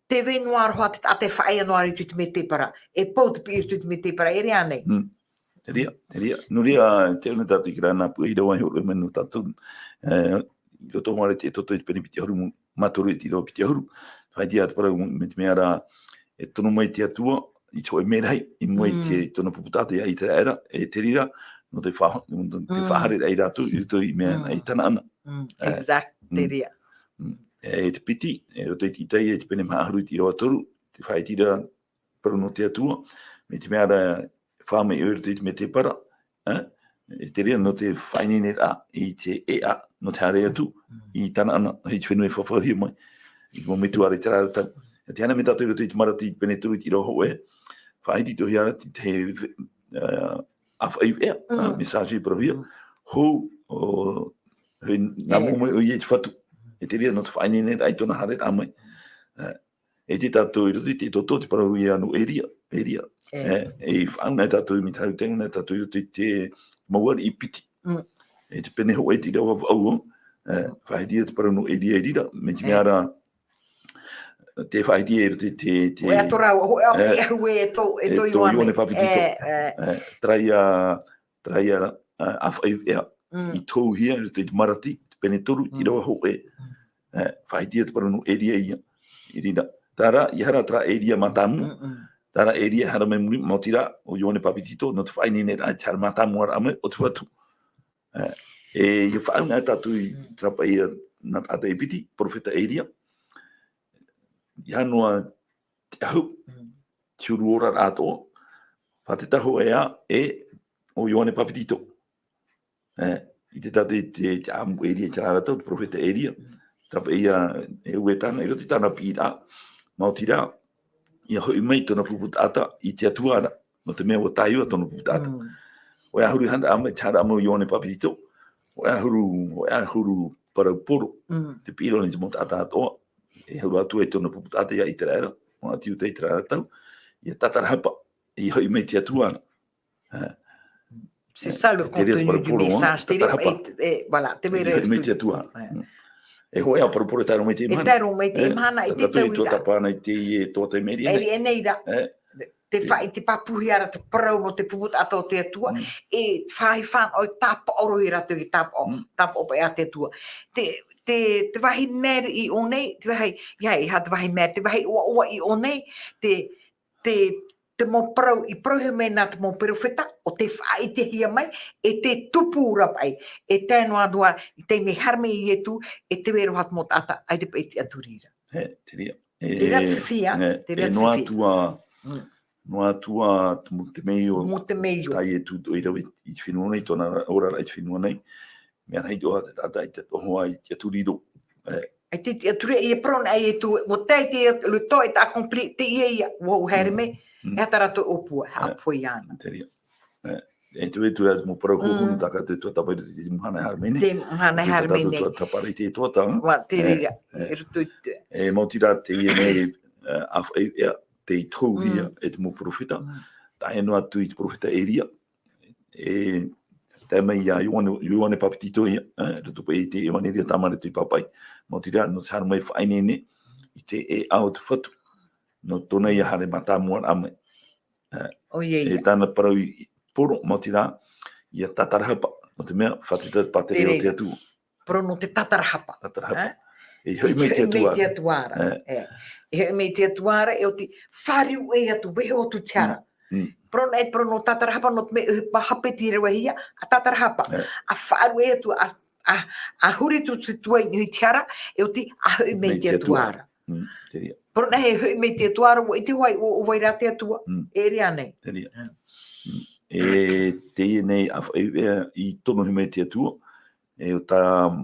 tē vai noa roa te taʻata e faʻaea noa ra i te mētēpara, e pou te piʻi i te mētēpara, e rā ānei. Mm. Te reira, te reira. Nō reira, te au nei tātou i te rā nā puʻe i rā vai hōroʻa mai nō tātou, e, i roto hoʻi ra te toto i te pene piti ʻahuru, mā toru i te ʻīrava piti ʻahuru. Faʻaʻite atu parau mai te mea ra, e tono mai te Atua, i te hōʻē mērahi, i mua i te, Mm. tōna pupu taʻata ia Iteraera, e te reira, nō te fa-, nō te Mm. faʻahaereraʻa ia rātou, i roto i mea Mm. i Tanaana. Mm. E, Exact, te mm. reira. Mm. E te piti, e roto i te Itaia, i te pene maha ʻahuru i te ʻīrava toru, te faʻaʻite ra, parau nō te Atua, mai te mea ra, fā mai ʻoe i roto i te mētēpara, e? E te reira nō te faʻaineineraʻa i te ʻēʻa, nō te haere atu, Mm. i Tanaana, i te fenua e faʻaʻitehia mai, i te mau metua ra i terā ra tau. E te hana mai tātou i roto i te Marati, pene toru i te ʻīrava hōʻē, faʻaʻite atoʻa ra te, te, e, ʻāfaʻi veʻa, Mm. e, message i parauhia, Mm. hou, ʻo, hou, nā E. mua mai ʻoia i te Fatu. E te reira nō te faʻaineineraʻa i tōna haereraʻa mai. E, e te tātou i roto i te toto, te parau ia nō Eria, Eria. E. E, e faʻaau nei tātou, mai te haru tau nei tātou i roto i te mau ariʻi piti. Mm. E te pene hōʻē i te ʻīrava vaʻu, e, Mm. faʻaʻite te parau nō Eria i reira, mai te E. mea ra, te faʻaʻite i roto i te, te ʻOia tō rāua, hōʻē ʻāfaʻi e, e hau e tō, e e tō tō Ioane. Ioane Papetito. E, e. E, terā ia, terā ia, e, ʻāfaʻi veʻa, Mm. i touhia i roto i te Marati, te pene toru, i te Mm. ʻīrava hōʻē. Mm. E, faʻaʻite te parau nō Eria ia, i reira. Terā, ʻeiaha rā terā Eria mātāmua. Mm, mm. Terā Eria haere mai muri, maoti rā, ʻo Ioane Papetito, nō te faʻaineineraʻa i te haere mātāmua ra mai o te Fatu. E, e, ʻia faʻaau nei tātou i Mm. terā paʻi ia nā taʻata e piti, perofeta Eria. ʻEiaha noa te ʻahu, Mm. te huru ora ra atoʻa, faʻatetahi ʻoia e, ʻo Ioane Papetito. E, ʻite tātou i te, te ʻāmui Eria, i terā ra tau, te perofeta Eria. Mm. Terā paʻi ia, e ue tāna, i roto i tāna piʻiraʻa, maoti rā, ʻia hoʻi mai tōna pupu taʻata i te Atua ra, nō te mea ʻua tāiʻo tōna pupu taʻata. Mm. ʻOia hoʻi haere mai, te haere mai o Ioane Papetito, ʻoia hoʻi, ʻoia hoʻi parau poro, Mm. te piʻiraʻa i te mau taʻata atoʻa, e huru atu ai tōna pupu taʻata ia Iteraera, mau atu i terā ra tau, ʻia tātarahapa, ʻia hoʻi mai te Atua ra. E, C'est e, ça le te, te reira te contenu parau du poro, message. Te reira, tātarahapa. E, e, voilà, te reira. ʻIa hoʻi mai te Atua ra. E. Mm. E hōʻē ā parau poro e tae roa mai i teie mahana. E tae roa mai i teie mahana, e, i te tātou e tauira. Tuatāpapa nei i teie, e, tuatāpapa i Meriene. Meriene ra. E. Te, te faʻi, te pāpūhia ra te parau nō te pupu taʻata o te Atua, Mm. e faʻaʻite ʻoe tāpaʻo roa ia rātou i tāpaʻo, Mm. tāpaʻo paʻi a te Atua. Te, te, te vāhi meri i ʻō nei, te vāhi, ia, e aha te vāhi meri, te vāhi ʻoaʻoa i ʻō nei, te, te, te mau parau i parauhia mai nā te mau perofeta, ʻo tē faʻaʻitehia mai, e tē tupu ra paʻi, e tae noa atu ā, i teie nei haere mai Ietu, e tē vai ra te mau taʻata, ʻaita paʻi e tiʻaturi ra. E, te reira. E, Te reira te fifi, e, te reira e te noa fifi. atu ā, Mm. noa atu ā, te mo-, te mea ʻo Mo te mea ʻo. tā Ietu i rave i te fenua nei, tōna ora ra i te fenua nei. Mea rahi atoʻa te taʻata i te toho ai, tiʻaturi roa. E. ʻAita e tiʻaturi, e parau nei Ietu, ʻua tae te, le temps est accompli, teie ia, ʻua haere mai, Mm. e aha tā rātou ʻōpua, E. ʻāpoʻohia ana. Te reira. E. E te vai atu ra te mau parau Mm. huhunu tā tātou e tuatāpapa i roto i te mahana e haere mai nei. Te mahana e haere mai nei. Tuatāpapa i te tuatāpapa. ʻUa, te E. reira, E. i roto i te E, maoti rā teie nei, e, ʻāfaʻi veʻa, tei touhia Mm. e te mau perofeta. Mm. Tae noa atu i te perofeta Eria. E, tae mai ia Ioane, Ioane Papetito ia, e, roto paʻi i te ʻevaneria tāmau i te pāpaʻi. Maoti rā, nō te haere mai faʻaineine, i te ʻēʻa o te Fatu. Nō tōna ia haere mātāmua ra mai. E, ʻOia, e ʻia. tāna parau i, i poro, maoti rā, ʻia tātarahapa. Nō te mea, faʻateta te pātireia o Te te reira. Atua. Parau nō te tātarahapa. Tātarahapa. E? E hoʻi mai te Hoʻi mai Atua. te Atua ra. E. E. E hoʻi mai te Atua ra, e oti fāriu ʻē atu, vaiiho atu te hara. Mm. Mm. Parau nei, parau nō tātarahapa, nō te mea, e pa-, hape te revahia, ʻa tātarahapa. E. ʻA fāriu ʻē atu, ʻa, ʻa, ʻa huri atu te tuai i te hara, e oti, ʻa hoʻi mai Mai te te Atua Atua ra. ra. Mm, te reira. Parau nei, e hoʻi mai te Atua ra, ʻua ʻite hoʻi, ʻo, ʻo vai rā te Atua. Mm. E rā ānei. Te reira. Mm. Mm. E teie nei ʻāfaʻi veʻa i tonohia mai te Atua, e ʻo tā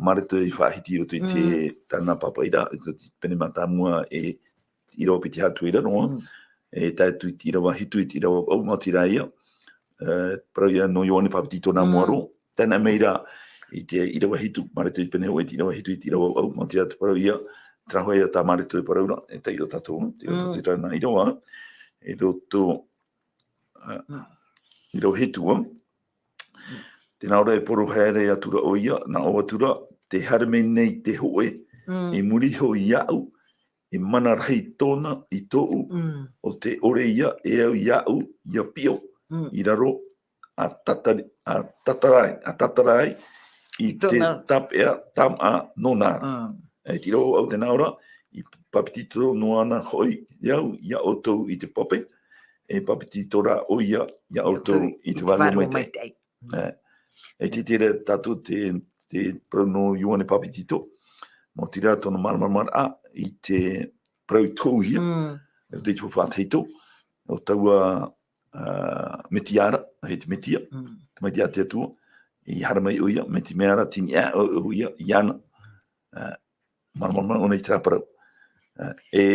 Mareta i faʻahiti i roto i te, tāna pāpaʻiraʻa, i te pene mātāmua e ʻīrava piti hātu i raro, e tae atu i te ʻīrava hitu, i te ʻīrava vaʻu, maoti rā ia, e, parau ia nō Ioane Papetito nā mua roa, tae noa mai rā i te ʻīrava hitu, Mareta i pene hōʻē, i te ʻīrava hitu, i te ʻīrava vaʻu, maoti rā te parau ia, terā hoʻi ia tā Mareta e parau ra, e taiʻo tātou, te, te, te, nā ʻīrava, e roto, ā, ʻīrava hitu, ā. Tē nā ʻō ra, e poro haere atu ra ʻoia, nā ʻō atu ra, tē haere mai nei te hōʻē, i muri iho iāʻu, e mana rahi tōna i tōʻu, ʻo te ʻore ia, e au iāʻu, ʻia piʻo, i raro, ʻa tatari-, ʻa tatara ai, ʻa tatara ai, i te tāpeʻa tāmā nōna ra. E te ʻīrava vaʻu tē nā ʻō ra, i papetito noa ana hoʻi au, ia ʻoutou i te pape, e papetito rā ʻoia, ia ʻoutou i te vārua maitaʻi. E, e te, terā tātou te, te parau nō Ioane Papetito, maoti rā tōna māramarama i te parau i tohuhia, e roto i te Fuata Tahito, ʻo taua, ā, Mesia ra, e te Mesia, te Tamaiti a te Atua, i haere mai ʻoia, mai te mea ra, tei niʻa ʻoia iāna. Ā, māramarama ʻōna i terā parau. Ā, e,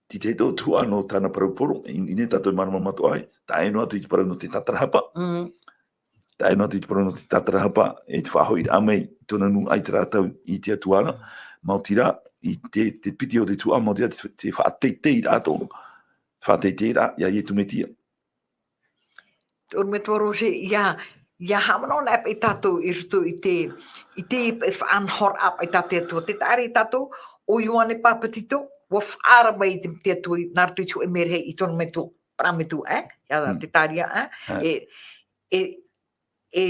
te tahi atoʻa tuhaʻa nō tāna parau poro, i, i ʻō nei tātou e māramarama atoʻa ai, tae noa atu i te parau nō te tātarahapa. Tae noa atu i te parau nō te tātarahapa, e te faʻahoʻiraʻa mai, tōna nūnaʻa i terā tau i te Atua ra, maoti rā, i te, te piti o te tuhaʻa, maoti rā te, te faʻateiteiraʻa atoʻa. Faʻateiteiraʻa, ia Ietu Mesia. Te ʻorometua Roger, ia, ia haʻamanaʻo anaʻe paʻi tātou i roto i te, i te paʻi faʻanahoraʻa paʻi tā te Atua. Tē taʻa ra ia tātou, ʻo Ioane Papetito, ʻua faʻaara mai te, te Atua i, nā roto i te hōʻē merahi i tōna metua, parau metua, e? Ia, tē taʻa ra, e? E, e, e,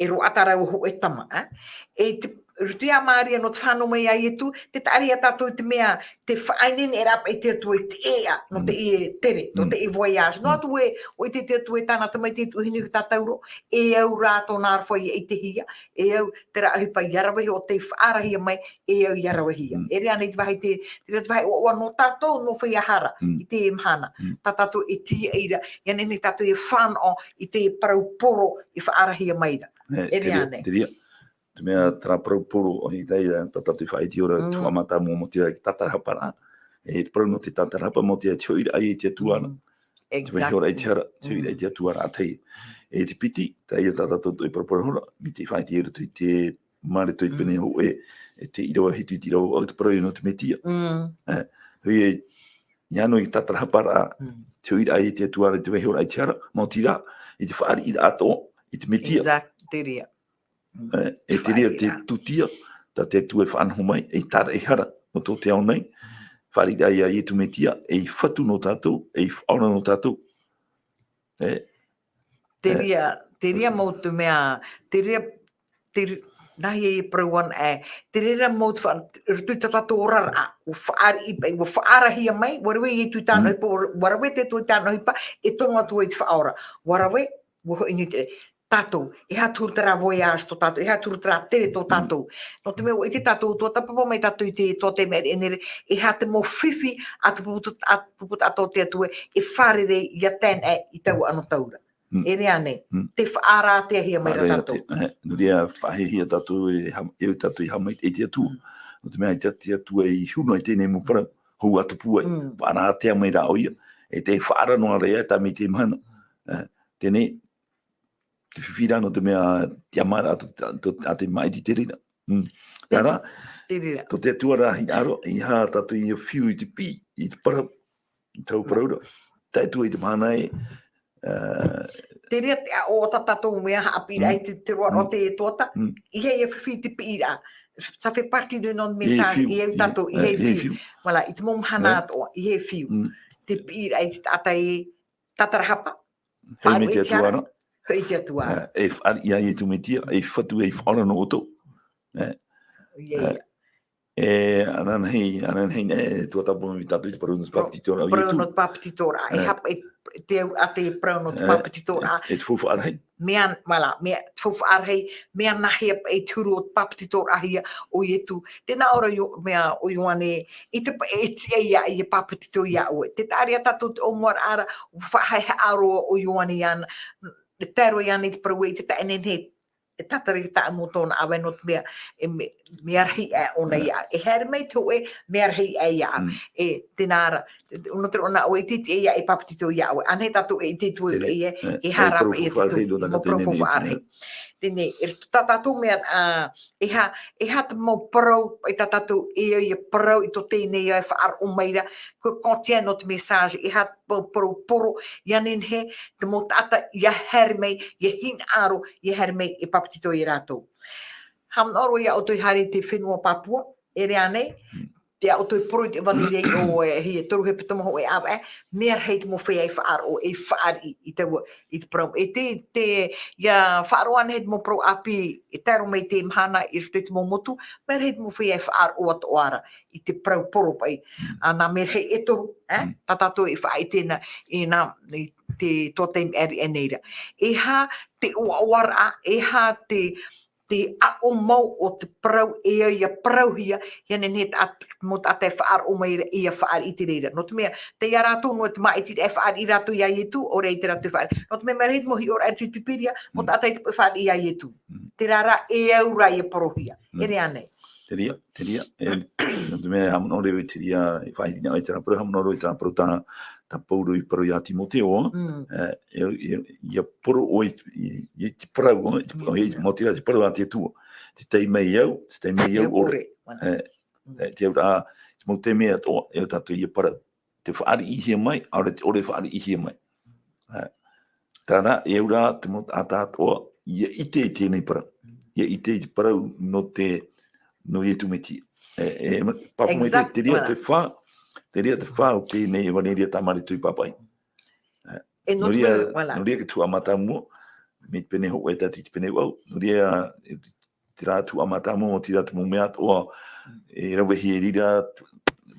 e roaʻa terā hōʻē tama, e? E te, roto ia Maria nō te fānau mai ia Ietu, tē taʻa ra ia tātou i te mea, te faʻaineine ra paʻi te Atua i te ʻēʻa, nō teie tere, nō teie voyage. Noa atu ē, ʻoia te, te Atua e tāna tamaiti e tuʻu hinu i te tātauro, e au rā tōna aroha ʻia ʻitehia, e au terā ʻohipa ʻia ravehia ʻo tei faʻaarahia mai, e au ʻia ravehia. E ʻere ānei te vāhi te, te reira te vāhi ʻoaʻoa nō tātou, nō feiā hara, i teie mahana. Tā tātou e tīaʻi ra, ʻia nehenehe tātou e fānaʻo i te parau poro i faʻaarahia mai ra. E, e ʻere ānei. Te reira, te mea terā parau poro, ʻoia hoʻi, tā tātou e faʻaʻite ora, tuhaʻa mātāmua, maoti rā te tātarahapa ra. E te parau nō te tātarahapa, maoti rā te hoʻiraʻa i te Atua ra. Te vaiiho ra i te hara, te hoʻiraʻa i te Atua ra, ʻa tahi. E te piti, terā ia tā tātou e paraparau ra, mai te faʻaʻite i roto i te Mareko i te pene hōʻē, e te ʻīrava hitu i te ʻīrava vaʻu, te parau nō te Mesia. E, hoʻi ē, ʻia noa i tātarahapa ra, te hoʻiraʻa i te Atua ra, te vaiiho ra i te hara, maoti rā, i te fāriʻiraʻa atoʻa, i te Mesia. Exact, te reira. E, e te reira te tūtia, tā te Atua e faʻanaho mai, ei tāraʻehara, nō tō te ao nei, fāriʻiraʻa ia Ietu Mesia, ei fatu nō tātou, ei faʻaora nō tātou. E, Te reira, te reira mau te mea, te reira, te re-, nāhea e parau ana, e, te reira mau te fa-, roto i tā tātou oraraʻa, ʻua fāriʻi paʻi, ʻua faʻaarahia mai, ʻua rave Ietu i tāna ʻohipa, ʻua rave te Atua i tāna ʻohipa, e tono atu ai te Faʻaora. ʻUa rave, ʻua hoʻi nei te, tātou, e aha te huru terā voyage tō tātou, e aha te huru terā tere tō tātou. Nō te mea, ʻua ʻite tātou, ʻua tuatāpapa mai tātou i te, tō te mea e, e aha te mau fifi, a te pupu-, a te pupu atoʻa o te Atua, e fārerei ia tae i taua anotau ra. E ʻere ānei, tē faʻaara-ātea-hia mai ra tātou. E, nō reira, faʻahiahia tātou e ha-, e au tātou i haʻamaitaʻi i te Atua. Nō te mea, ʻaita te Atua i huna i teie mau parau, hou ā tupu ai. Faʻaara-ātea mai rā ʻoia, e tē faʻaara noa ra ia, tae mai i teie mahana. E, teie nei, te fifi ra nō te mea, te tiʻamāraʻa tō, tō, a te māʻiti te reira. Terā, tō te Atua ra hinaʻaro, ʻeiaha tātou ʻia fiu i te piʻi, i te parau, i taua parau ra. Tae atu ai i te mahana ē, e, te reira te aʻo tā tātou mea haʻapiʻiraʻa i te, te roaroa o te tuata, ʻeiaha ʻia fifi i te piʻiraʻa. Ça fait partie de notre message, e au tātou, ʻeiaha e fiu. Voilà, i te mau mahana atoʻa, ʻeiaha e fiu. Te piʻiraʻa i te taʻata e tātarahapa, Hoʻi mai te Atua ra. Hoʻi te Atua ra. E, e fāriʻi ia Ietu Mesia, ei fatu, ei faʻaora nō ʻoutou. E, e, ananahi, ananahi, e, tuatāpapa mai tātou i te parau nō te papetitoraʻa o Ietu. Parau nō te papetitoraʻa. E hape, e te au, a te parau nō te papetitoraʻa. E, e te faufaʻa rahi. Mea, mala, mea, te faufaʻa rahi, mea nāhea paʻi te huru o te papetitoraʻahia o Ietu. Tē nā ʻō ra Io-, mea ʻo Ioane, ʻeita paʻi e tiʻa ia, ʻia papetito ia ʻoe. Tē taʻa ra ia tātou te ʻōmuaraʻa ra, ʻua faʻahaʻehaʻa roa ʻo Ioane iāna, e tae roa iāna i te parau ē, ʻeita e nehenehe e tātara i te tāʻamu o tōna ʻāvae, nō te mea, e me-, mea rahi aʻe ʻōna iāʻu. E haere mai te hōʻē, mea rahi aʻe iāʻu. E, tēnā ra, nō te reira ʻōna ʻoe i te, te, ia e papetito iāʻu. Ānei tātou e ʻite atu ai, e, e hara paʻi te tū, mau parau faʻarahi. Teie, e, tā tātou mea, ā, e aha, e aha te mau parau, e tā tātou, e, e parau i tō teie nei, e faʻaroʻo mai ra, ko, ko te, nō te message, e aha te mau parau poro, ʻia nehenehe te mau taʻata ʻia haere mai, ʻia hinaʻaro, ʻia haere mai e papetito ia rātou. Haʻamanaʻo roa ïa ʻoutou i haere i te fenua Papua, ʻere ānei, te ʻoutou e poro i te ʻevaneria i ʻō, e, hia toru hepetoma hōʻē ʻāvae, mea rahi te mau feiā e faʻaroʻo, e fāriʻi i te, i te parau. E te, te, ʻia faʻaroʻo anaʻe te mau parau ʻāpī, e tae roa mai i teie mahana, i roto i te mau motu, mea rahi te mau feiā e faʻaroʻo atoʻa ra, i te parau poro paʻi. Ā, nā mea rahi e toru, e? Tā tātou e faʻaʻite na, i nā, i te tuatāpaparaʻa nei ra. E aha te ʻoaʻoaraʻa, e aha te, te aʻo mau o te parau e au ʻia parauhia, ʻia nehenehe tā, mau taʻata e faʻaroʻo mai ra, ʻia fāriʻi i te reira. Nō te mea, tei ia rātou noa te māʻitiraʻa e fāriʻi rātou iā Ietu, ʻaore rā te rātou e fāriʻi. Nō te mea, mea rahi te mau hiʻoraʻa i roto i te Pīpīria, mau taʻata i te, e fāriʻi iā Ietu. Terā rā, e au rā ʻia parauhia. ʻEre ānei. Terā, terā, e, nō te mea, haʻamanaʻo roa i terā, e faʻaʻite nei i terā parau, haʻamanaʻo roa i terā parau tā, tā Pauro i parau iā Timoteo, e, e, e, ʻia poro ʻoe i, i, i te parau, i te parau, e, mau terā te parau a te Atua. Te taime au, te taime au ʻore. E, e, te auraʻa, te mau taime atoʻa, e au tātou ʻia parau. Te fāriʻihia mai, ʻaore te ʻore fāriʻihia mai. E, terā, e au rā te mau taʻata atoʻa, ʻia ʻite i teie nei parau. ʻIa ʻite i te parau nō te, nō Ietu Metia. E, e, pāpū mai te, terā te fā, terā te fā o teie nei ʻevaneria tā Mareko i pāpaʻi. E, nō reira, nō reira te tuhaʻa mātāmua, mai te pene hōʻē tātou i te pene vaʻu, nō reira, e, terā tuhaʻa mātāmua, mau terā te mau mea atoʻa, e rave hia i reira,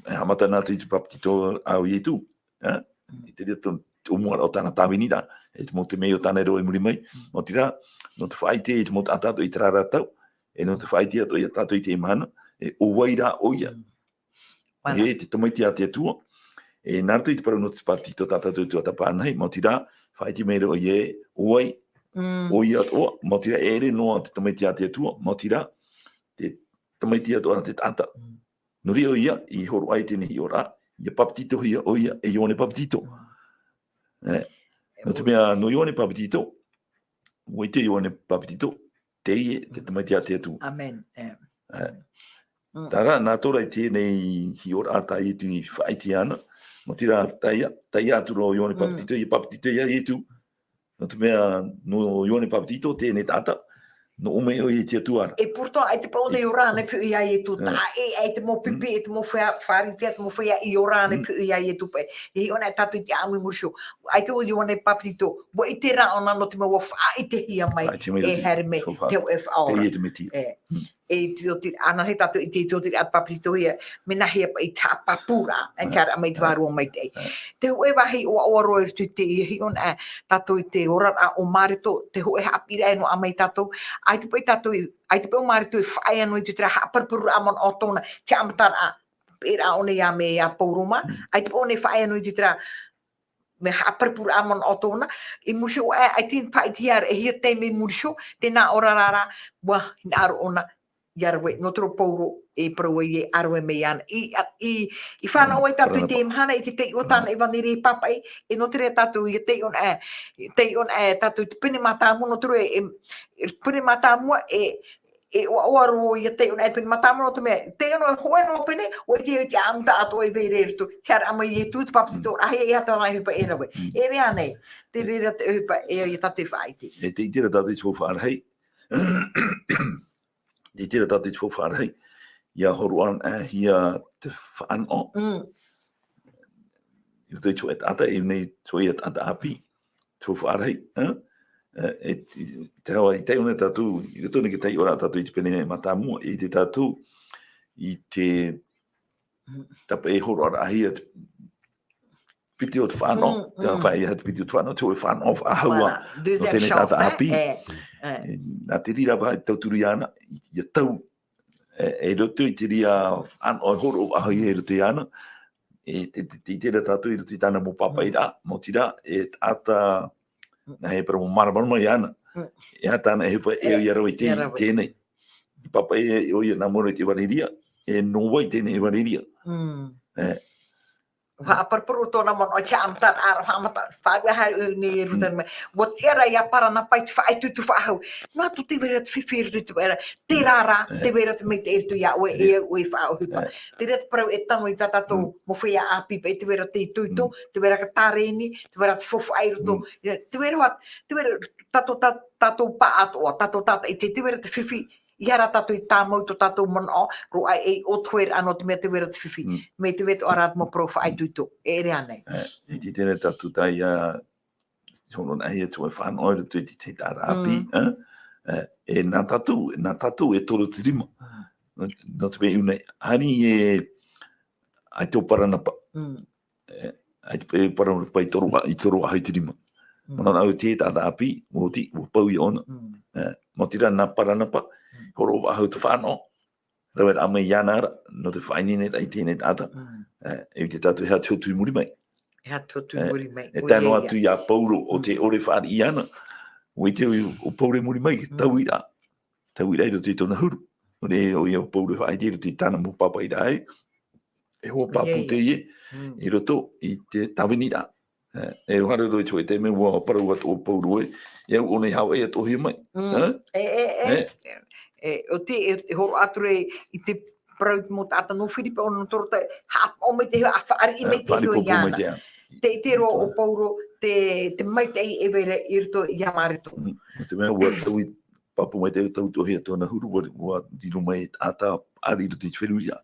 e haʻamata na atu i te papetito a Ietu, e? I terā tō, tō mua o tāna tāviniraʻa, e te mau taime o tāna e rave i muri mai, mau terā, nō te faʻaʻite i te mau taʻata atoʻa i terā ra tau, e nō te faʻaʻite atoʻa ia tātou i teie mahana, e ʻo vai rā ʻoia. E te tamaiti a te Atua, e nā roto i te parau nō te papetito tā tātou e tuatāpapa anaʻe, mau terā, faʻaʻite mai ra ʻoia, ʻo vai, ʻoia atoʻa, mau terā, e ʻere noa te tamaiti a te Atua, mau terā, te tamaiti atoʻa a te taʻata. Nō reira ʻoia, i hōroʻa i teie hiʻoraʻa, ʻia papetitohia ʻoia e Ioane Papetito. E, nō te mea, nō Ioane Papetito, ʻua ʻite Ioane Papetito, teie te tamaiti a te Atua. ʻĀmene. E. Terā, nā ʻō ra i teie nei hiʻoraʻa tā Ietu i faʻaʻite ana. Mau terā, tae ia, tae ia atu ra ʻo Ioane Papetito, ʻia papetito ia Ietu. Nō te mea, nō Ioane Papetito, teie nei taʻata, nō ʻō mai ʻoia i te Atua ra. E poroto, ʻaita paʻi ʻōna i ora anaʻe piʻi iā Ietu, tā ʻē, ʻaita te mau pipi, ʻaita te mau fea-, Pharisea, te mau feiā i ora anaʻe piʻi iā Ietu paʻi. E hiʻo anaʻe tātou i te ʻāʻamu i muri iho. ʻAita ʻo Ioane Papetito, ʻua ʻite rā ʻōna nō te mea ʻua faʻaʻitehia mai, e haere mai, te hōʻē Faʻaora. Teie te Metia. E, e te oti, anaʻe tātou i te, te oti a te papetitohia, mea nāhea paʻi te haʻapāpūraʻa, e te haere mai te Vārua Maitaʻi. Te hōʻē vāhi ʻoaʻoa roa i roto i te, e hiʻo anaʻe tātou i te oraraʻa o Mareko, te hōʻē haʻapiʻiraʻa e noaʻa mai tātou, ʻaita paʻi tātou i, ʻaita paʻi ʻo Mareko e faʻaea noa i te terā haʻaparupururaʻa manaʻo tōna, te haʻamataraʻa, pēraʻa ʻōna iā me iā Pauro mā, ʻaita paʻi ʻōna e faʻaea noa i te terā, mea haʻaparupuraʻa manaʻo tōna, i muri iho aʻe, ʻaita i faʻaʻitehia ra, e hia taime i muri iho, tēnā oraraʻa, ʻua hinaʻaro ʻōna, ʻia rave, nō te reira ʻo Pauro, e parau ai e ʻa rave mai ana. I, a, i, i fānaʻo ai tātou i teie mahana, i te taiʻo o tāna ʻevaneria i pāpaʻi, e nō te reira tātou, ʻia taiʻo anaʻe, taiʻo anaʻe tātou i te pene mātāmua, nō te reira e, e, pene mātāmua, e, e ʻoaʻoa roa ʻia taiʻo anaʻe pene mātāmua, nō te mea, taiʻo anaʻe hōʻē noa pene, ʻua ʻite i te ʻāʻamu taʻatoʻa i vai ra i roto, te haere mai Ietu, te papetitoraʻa, e aha te ʻohipa e rave. ʻEre ānei, te reira te ʻohipa, e, ʻia tātou faʻaʻite. E te ʻite ra tātou i te faufaʻa rahi. Te ʻite ra tātou i te faufaʻa rahi. ʻIa hōroʻa anaʻehia te fānaʻo. I roto i te hōʻē taʻata, e au nei te hōʻē taʻata ʻāpī. Te faufaʻa rahi, e? E, e, i te hawa, i taiʻo anaʻe tātou, i roto nei i te taiʻoraʻa tātou i te pene mātāmua, i te tātou, i te, tāpaʻo e hōroʻaraʻahia te piti o te fānaʻo, te faʻaea te piti o te fānaʻo, te hōʻē fānaʻo faʻahou ā, nō teie taʻata ʻāpī. E, nā te reira paʻi e tauturu iāna, i, ʻia tau, e, i roto i te reira fānaʻo e hōroʻa faʻahou i roto iāna, e, te, te, te, te reira tātou i roto i tāna mau pāpaʻiraʻa, mau terā, e taʻata, nāhea e parau, mau māramarama iāna. E aha tāna ʻohipa e ʻia rave i te, i teie nei. Pāpaʻi ʻoia nā mua roa i te ʻevaneria, e nō vai teie nei ʻevaneria. Mm. E. Faʻaparapara tōna manaʻo, e te haʻamata, ara, haʻamata, faʻaruʻe haere nei Ierutarema. Mm. ʻUa tiʻa ra ia Paranapa i te faʻaitoito faʻahou. Noa atu te vai ra te fifi i roto i te vai ra, terā rā, te vai ra te maitaʻi i roto iā ʻoe, e au ʻoe i faʻaʻohipa. Terā te parau e tano i tā tātou mau feiā ʻāpī, paʻi te vai ra te itoito, te vai ra te tārēni, te vai ra te faufaʻa i roto. Mm. Te vai ra, te vai ra tātou, tā-, tātou pāʻātoʻa, tātou tātaʻi, te, te vai ra te fifi, ʻeiaha rā tātou i tāmau tō tātou manaʻo, roaʻa e ʻōtoheraʻa nō te mea te vai ra te fifi. Mm. Mai te vai ra te mau parau faʻaitoito, e ʻere ānei. E, i te, terā tātou tā ia, hōroʻahia atu e fānaʻo i roto i te, te taʻata ʻāpī, e? E, e nā tātou, nā tātou e toro te rima. Mm. Nō te mea i ʻō nei, haere e, ʻaita ʻo Paranapa. Mm. E, ʻaita e Paranapa i toro, i toro faʻahou i te rima. Mm. Manaʻo au te taʻata ʻāpī, ʻua oti, ʻua pau ia ʻōna. Mm. E, nō te reira nā Paranapa, hōroʻa faʻahou te fānaʻo. Rave rahi mai iāna ra, nō te faʻaineineraʻa i teie nei taʻata. Mm. E, e ʻite tātou e aha te hotu i muri mai. E aha te hotu i muri mai. E tae noa atu ia Pauro, ʻo te ʻore fāriʻi iāna. ʻUa ʻite ʻo Pauro i muri mai, tauiraʻa. Tauiraʻa i roto i tōna huru. ʻOia, ʻoia ʻo Pauro e faʻaʻite i roto i tāna mau pāpaʻiraʻa. E hoa pāpū teie, i roto i te tāviniraʻa. E, e ʻua haere roa i te hōʻē taime ʻua parau atu ʻo Pauro ē, e au ʻō nei Havaiʻi atoʻa mai. Mm. E? E, e, e. E? E, ʻo te, e, e hōroʻa atu ra i te parau i te mau taʻata nō Firipi ʻo nō Torotai, haʻapaʻo mai te iho, ʻa fāriʻi mai te iho iāna. Tē ʻite roa ʻo Pauro te, te maitaʻi e vai ra i roto iā Mareto. Mm. Nō te mea, ʻua taui, pāpū mai te taui atoʻa hia tōna huru, ʻua, ʻua riro mai taʻata ʻāri i roto i te feruriraʻa.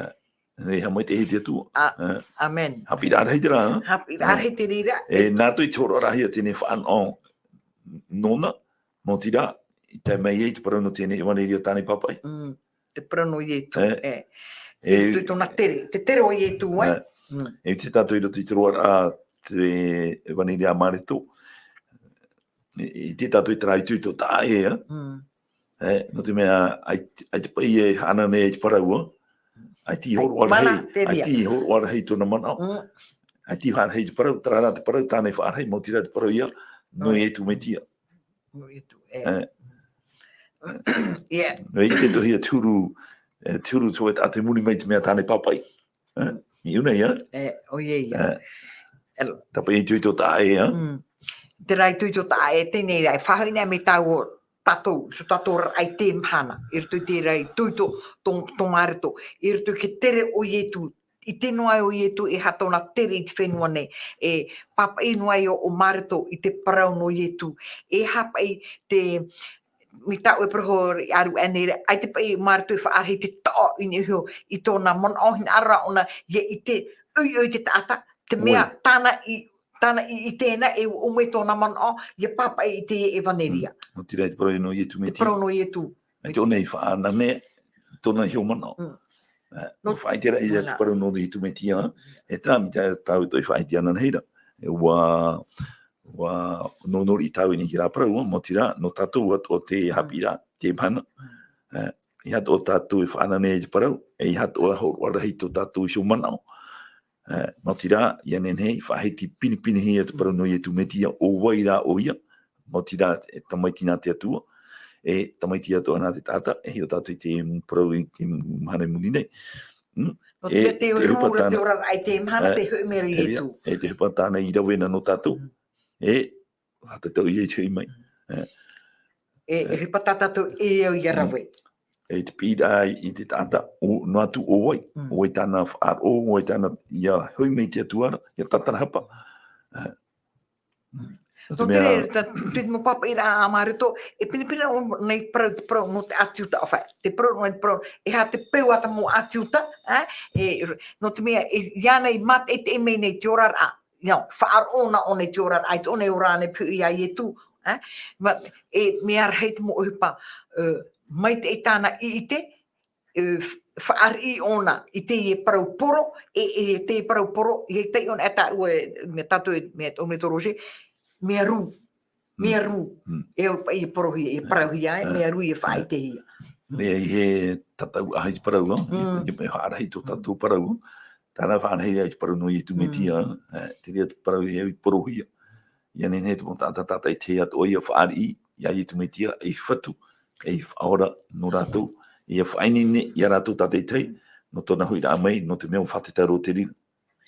E, Nei, haʻamaitaʻi te Atua. A-, e. Amen. Haʻapiʻiraʻa rahi terā, e? Haʻapiʻiraʻa rahi te reira. E, nā roto i te hōroʻaraʻahia teie nei fānaʻo nōna, nō te reira, i tae mai ai te parau nō teie nei ʻevaneria tāne pāpaʻi. Mm, te parau nō Ietu, e. E. I roto i tōna tere, te tere o Ietu, e? E. Mm. E ʻite tātou i roto i te roaraʻa te ʻevaneria a Mareto. E, ʻite tātou i terā itoito taʻa ʻē, e? Mm. E, nō te mea, ʻaita, ʻaita paʻi e haʻananea i te parau, ʻaita i hōroʻa rahi, ʻaita i hōroʻa rahi i tōna manaʻo. Mm. ʻAita i faʻarahi i te parau, terā rā te parau, tāna i faʻarahi, mau terā te parau ia, nō Ietu Metia. Nō Ietu, e. E. Ia. Nō ʻite atoʻa hia te huru, e, te huru, so e taʻata i muri mai te mea tāne pāpaʻi. E, i ʻō nei, e? E, ʻoia ia. E. Tāpaʻi itoito taʻa ʻē, e? Mm. Terā itoito taʻa ʻē, teie nei rā, e faʻahoʻi nei mai tāua tātou, so tātou oraraʻa i teie mahana, i roto i terā itoito tō, tō Mareto, i roto i te tere o Ietu, ʻite noa ai ʻo Ietu e aha tōna tere i te fenua nei, e pāpaʻi noa ai ʻo, ʻo Mareto i te parau nō Ietu, e aha paʻi te, mai tāʻu e parau hoʻi ʻāruʻe nei ra, ʻaita paʻi Mareto e faʻarahi te taʻo i niʻa iho i tōna manaʻo hinaʻaro ʻōna, ʻia ʻite ʻoiʻoi te taʻata, te mea tāna i, tāna i, i ʻite na e ʻua ʻō mai tōna manaʻo, ʻia pāpaʻi i te ʻevaneria. Mm. Nō te reira te parau nō Ietu Metia. Te parau nō Ietu. E te ʻō nei faʻananea, tōna iho manaʻo. Mm. E, nō faʻaʻiteraʻa ia te parau nō Ietu Metia, e terā mai tā tātou i faʻaʻite ananahi ra. E ʻua, ʻua nō nō riʻi tātou i niʻa i terā parau, mau terā, nō tātou atoʻa te haʻapiʻiraʻa, te mahana. Mm. E, ʻeiaha atoʻa tātou e faʻananea i te parau, e ʻeiaha atoʻa hōroʻa rahi tō tātou iho manaʻo. E, mau terā, ʻia nehenehe, faʻahiti pinepinehia te parau nō Ietu Metia, ʻo vai rā ʻoia, mau terā, e tamaiti nā te Atua, e tamaiti atoʻa nā te taʻata, e hiʻo tātou i te parau i te mahana i muri nei. Mm? Nō te mea te ora, te ora, ʻaita e mahana, te hoʻi mai ra Ietu. E te ʻohipa tāna i rave na nō tātou. Mm. E, haʻatatau ia i te hoʻi mai. Mm. E. E, e ʻohipa tā tātou e au ʻia rave. Mm. E te piʻiraʻa i te taʻata, ʻo, noa atu ʻo vai, ʻo vai tāna faʻaroʻo, ʻo vai tāna ʻia hoʻi mai te Atua ra, ʻia tātarahapa. E. Mm. Nō te mea, nō te reira, tā, te mau pāpaʻiraʻa a Mareto, e pinepine ʻōna i te parau, te parau nō te ʻĀti Iuta, ʻo vai, te parau nō te parau, e aha te peu a te mau ʻĀti Iuta, e, e, nō te mea, e, iāna i mātaʻitaʻi mai nei te oraraʻa, ia, faʻaroʻo na ʻōna i te oraraʻa, i tōna ora nei pū iā Ietu, e, ma-, e, mea rahi te mau ʻohipa, e, maitaʻi tāna i ʻite, e, f-, faʻariʻi ʻōna i teie parau poro, e, e, teie parau poro, e taiʻo na e tāʻu e, mea tātou e, mea, ʻo mea tō Roger, mea rū, mea rū, e au paʻi e porohia, e parauhia, e, mea rū, e faʻaʻitehia. Mea i he tatau aha i te parau, e, e, e faʻarahi tō tātou parau, tāna faʻarahi ai te parau nō Ietu Metia, e, te reira te parau e au i porohia. ʻIa nehenehe te mau taʻata tātaʻitahi atoʻa ia faʻariʻi, ia Iesu Mesia, ei Fatu, ei Faʻaora nō rātou, ia faʻaineine ia rātou tātaʻitahi, nō tōna hoʻiraʻa mai, nō te mea ʻua faʻatātaro te reira.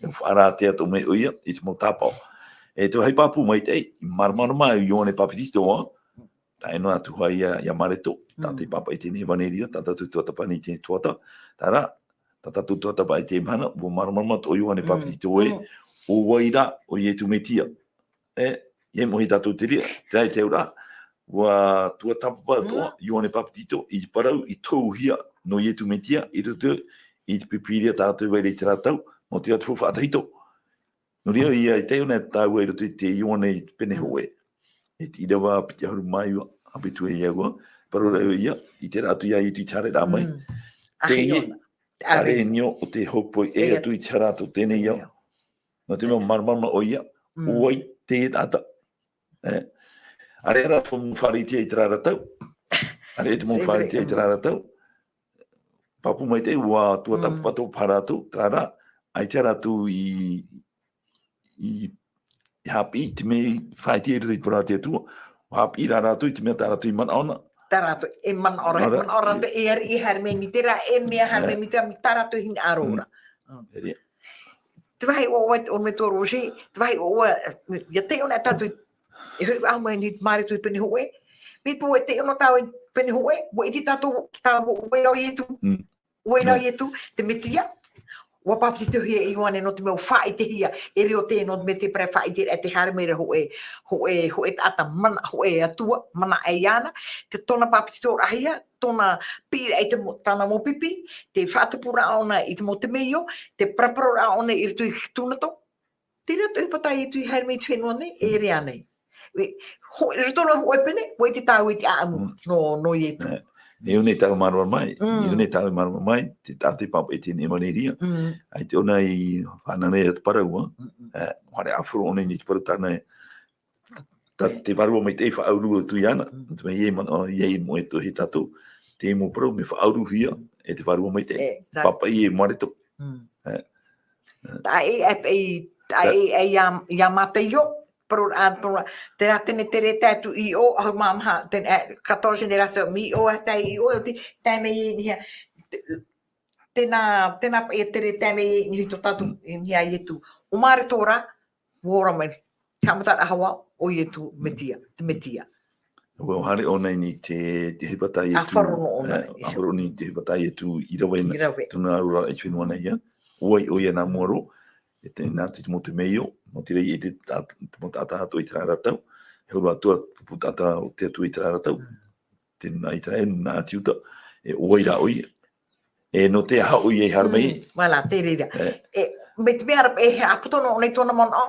E faʻaara te Atua mai ʻoia, i te mau tāpaʻo. E te vāhi pāpū maitaʻi, i māramarama ai Ioane Papetito, ā, tae noa atu hoʻi ia, ia Mareto, tā te pāpaʻi i teie nei ʻevaneria, tā tātou tuatāpapa i teie tuatāpapa, terā, tā tātou tuatāpapa i teie mahana, ʻua māramarama atoʻa Ioane Papetito ē, ʻo vai rā, ʻo Iesu Mesia. E, ia moʻe tātou te reira, terā te auraʻa, ʻua tuatāpapa atoʻa, Ioane Papetito, i te parau, i tohuhia, nō Iesu Mesia, i roto, i te Pīpīria tā tātou e vai ra i terā tau, nō te Atua faʻatahito. Nō reira ia, i teie nei tāua i roto i te Ioane i te pene hōʻē. E te ʻīrava piti ʻahuru mā iva, ʻaita e ʻua, parau ra ia, i terā atu ia Iesu i te haereraʻa mai. Teie, ʻāreʻa nō te hōpoi, e atu i te hara atu teie nei au. Nō te mea māramarama ʻoia, ʻo vai teie taʻata. E, ʻāreʻa rā te mau Pharisea i terā ra tau. ʻĀreʻa te mau Pharisea i terā ra tau. Pāpū maitaʻi ʻua tuatāpapa atoʻa rātou, terā rā, ʻaita rātou i, i, i haʻapiʻi i te mea i faʻaʻite i roto i te parau a te Atua, ʻua haʻapiʻi rā rātou i te mea tā rātou i manaʻo na. Tā rātou e manaʻo ra, manaʻo ra te, e ariʻi haere mai i terā, e mea haere mai i terā, tā rātou hinaʻaro ra. Te vāhi ʻoaʻoa, ʻorometua Roger, te vāhi ʻoaʻoa, ia taiʻo na tātou, e hoʻi faʻahou mai nei Mareto i pene hōʻē. Mai pū e taiʻo na tāua i pene hōʻē, ʻua ʻite tātou, tāua ʻo vai rā ʻo Iesu. ʻO vai rā ʻo Iesu, te Mesia. ʻUa papetitohia e Ioane nō te mea ʻua faʻaʻitehia, e riro teie nō te mea te parau faʻaʻiteraʻa e te haere mai ra hōʻē, hōʻē, hōʻē taʻata mana, hōʻē atua, manaʻo iāna, te tōna papetitoraʻahia, tōna piʻiraʻa i te mau, tāna mau pipi, te faʻatupuraʻa ʻōna i te mau temeio, te paraparau ʻōna i roto i te tūnato. Terā te ʻohipa tā Iesu i haere mai i te fenua nei, e ʻere ānei. E, ho-, i roto nō hōʻē pene, ʻua ʻite tāua i te ʻāʻamu nō, nō Iesu. E, e ʻō nei tāua māramarama mai, e ʻō nei tāua māramarama mai, te, tā te pāpaʻi i teie nei ʻevaneria. ʻAita ʻōna i faʻanaho nei i te parau, e, haere ʻāfaro ʻōna i te parau tāna e, tā te Vārua Maitaʻi faʻauru atu iāna, nō te mea ʻia manaʻo, ʻia moʻe atoʻa tātou, te mau parau mea faʻauruhia e te Vārua Maitaʻi. Pāpaʻi e Mareto. E. Taʻa ʻē, e, e, taʻa ʻē, e, ia, ia Mataio, parau ra, parau ra, terā tenetere tae atu i ʻō, ʻahuru mā maha, ten-, e, quatorze générations, mai ʻō, e tae i ʻō, te, tae mai i niʻa, te, tēnā, tēnā paʻi e tere tae mai i niʻa i tō tātou, i niʻa i Iesu. ʻO Mareto rā, ʻua ora mai, te haʻamataraʻa hoʻi, ʻo Iesu Mesia, te Mesia. ʻUa haere ʻōna i te, te ʻohipa tā Iesu. ʻĀfaro noa ʻōna, e, ʻāfaro noa i te ʻohipa tā Iesu i rave na. I rave. Tōna aroraʻa i te fenua nei, ʻo vai ʻoia nā mua roa, e te, nā te mau temeio, mau te reira i te ta-, te mau taʻata atoʻa i terā ra tau, e huru atoʻa te pupu taʻata o te Atua i terā ra tau. Te nūnaʻa ʻĪteraʻera, nūnaʻa ʻĀtiuta, e ʻo vai rā ʻoia. E nō te aha ʻoia i haere mai. Voilà, te reira. E, mai te mea ra, e haʻapoto noa ʻōna i tōna manaʻo,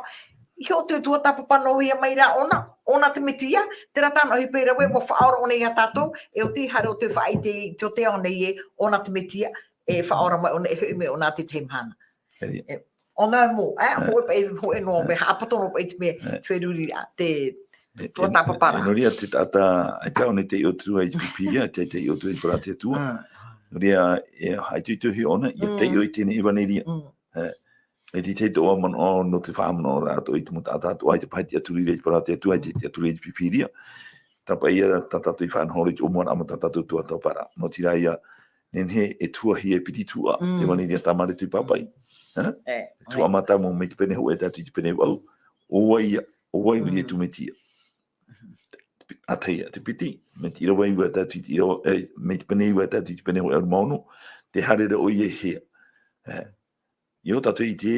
i hō te tuatāpapa noa hia mai rā ʻōna, ʻōna te Mesia, terā tāna ʻohipa i rave, ʻua faʻaora ʻōna ia tātou, e ʻo tē haere ʻo tē faʻaʻite i tō te ao nei ē, ʻōna te Mesia, e faʻaora mai ʻōna, e hoʻi mai ʻōna i te tahi mahana. E, ʻōna mau, e, hōʻē paʻi, hōʻē noa, mea haʻapoto noa paʻi te mea, te feruriraʻa, te, tuatāpaparaʻa. E, nō reira te taʻata, ʻaita ʻōna i taiʻo atu ai i te Pīpīria, ʻaita i taiʻo atu ai i te parau a te Atua. Nō reira, e, haʻaitoitohia ʻōna, ʻia taiʻo i teie nei ʻevaneria. E, e te tahi atoʻa manaʻo nō te faʻahaʻamanaʻoraʻa atoʻa i te mau taʻata atoʻa, ʻaita paha e tiʻaturi ra i te parau a te Atua, ʻaita e tiʻaturi ra i te Pīpīria. Terā paʻi ia tā tātou i faʻanaho ra i te ʻōmuaraʻa ma tā tātou tuatāpaparaʻa. Nō te reira ia, nehenehe e tuahia e piti tuhaʻa, te ʻevaneria tā Mareko i pāpaʻi. E, e tuhaʻa mātāmua mai te pene hōʻē tae atu i te pene vaʻu. ʻO vai ia, ʻo vai ʻo Iesu Mesia. ʻĀtahi ia, te piti, mai te ʻīrava iva tae atu i te ʻīrava, e, mai te pene iva tae atu i te pene hōʻē ʻahuru mā ono, tē haere ra ʻoia i hea. E, ʻio tātou i ʻite,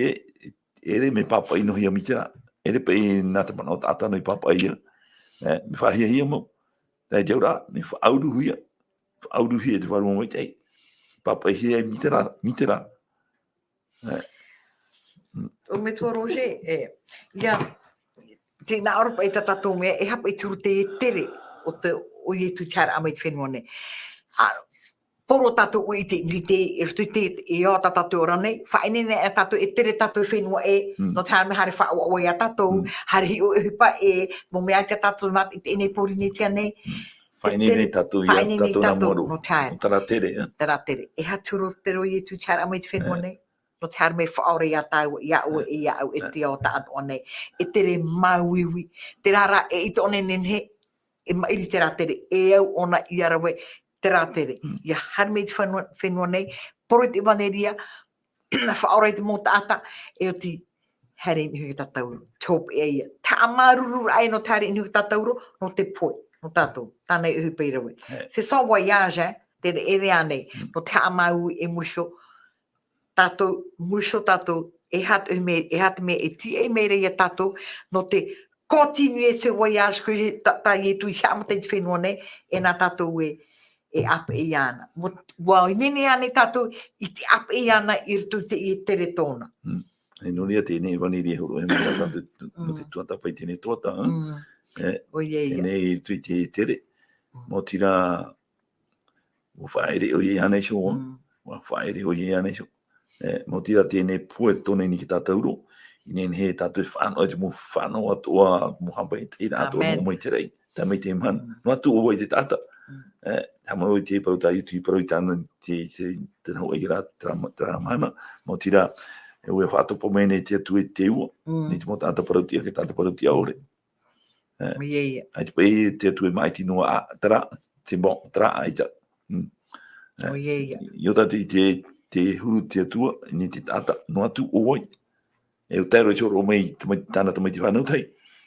e ʻere mea pāpaʻi noa hia mai terā. E ʻere paʻi nā te manaʻo taʻata noa i pāpaʻi ia. E, mea faʻahiahia mau. Tae te auraʻa, mea faʻauruhia. Faʻauruhia e te Vārua Maitaʻi. Pāpaʻihia e mai terā, mai terā. E. ʻO Metua Roger, e, ia, tē nā ʻō ra paʻi tā tātou mea, e aha paʻi te huru te tere o te, ʻo Iesu i te haeraʻa mai i te fenua nei. A, Pauroa tātou i ʻite, i te, i roto i te, i ʻō tā tātou ora nei, faʻaineine tātou e tere tātou fenua ē, nō te haere mai haere faʻaʻoaʻoa ia tātou, haere hiʻo ʻohipa ē, mau mea ʻaita tātou mā, i teie nei Pōrīnetia nei. Faʻaineine tātou ia tātou nā mua roa. Nō te haere. Terā tere, e. Terā tere. E aha te huru te tere o Iesu i te haere mai i te fenua nei. Nō te haere mai faʻaora ia tāua, ia ʻoe, ia au, e te ao tāʻatoʻa nei. E tere māuiui. Terā rā, e ʻite ʻōna e nehenehe, e maʻiri te rātere, e au ʻōna ʻia rave te rātere. Mm. ʻIa haere mai te fenua, fenua nei, poro i te ʻevaneria, faʻaora i te mau taʻata, e oti, haere i niʻa i te tātauro. Te hopeʻa ïa. Te haʻamāuruururaʻa nō te haere i niʻa i te tātauro, nō te pohe, nō tātou. Tāna i ʻohipa i rave. He. C'est son voyage, hein, te reira nei, Mm. nō te haʻamāuiui e muri iho, tātou, muri iho tātou, e aha te mea, e aha te mea e tīaʻi mai ra ia tātou, nō te continuer ce voyage que j'ai, tā, tā Ietu i haʻamata i te fenua nei, e nā tātou e, e ʻāpeʻe iāna. Mo-, ʻua ineine ānei tātou i te ʻāpeʻe iāna i roto i te, i te tere tōna. Mm. E nō reira teie ʻevaneria e hōroʻahia mai ra tātou, nō te Mm. tuatāpapa i teie tuatāpapa, Mm. e, ʻOia ïa. teie i roto i te tere, Mm. maoti rā, ʻua faʻaʻere ʻoia iāna iho, Mm. ʻua faʻaʻere ʻoia iāna iho. E, maoti rā teie pohe tōna i niʻa i te tātauro, i nehenehe tātou e fānaʻo i te mau fānaʻo atoʻa, mau haʻapaʻo i te reira atoʻa, Amen. mau mai te reira, tā mai te mahana. Mm. Noa atu ʻo vai te taʻata. Mm. E, haʻamanaʻo i te parau tā Ietu i parau i tāna, te, te, te hōʻē ra, terā ma-, terā mahana, maoti rā, e ʻua faʻatopa mai nei te Atua i te ua, Mm. nei te mau taʻata parau-tiʻa, e taʻata parau-tiʻa ʻore. E, ʻOia ïa. ʻAita paʻi te Atua e māʻiti noa ā, terā, te mau, terā ʻaita. Mm. E, ʻOia ïa. ʻIa oti te, te huru te Atua, i niʻa i te taʻata, noa atu ʻo vai. E ʻua tae roa i te hōroʻa mai, te mai, tāna tamaiti fānau tahi.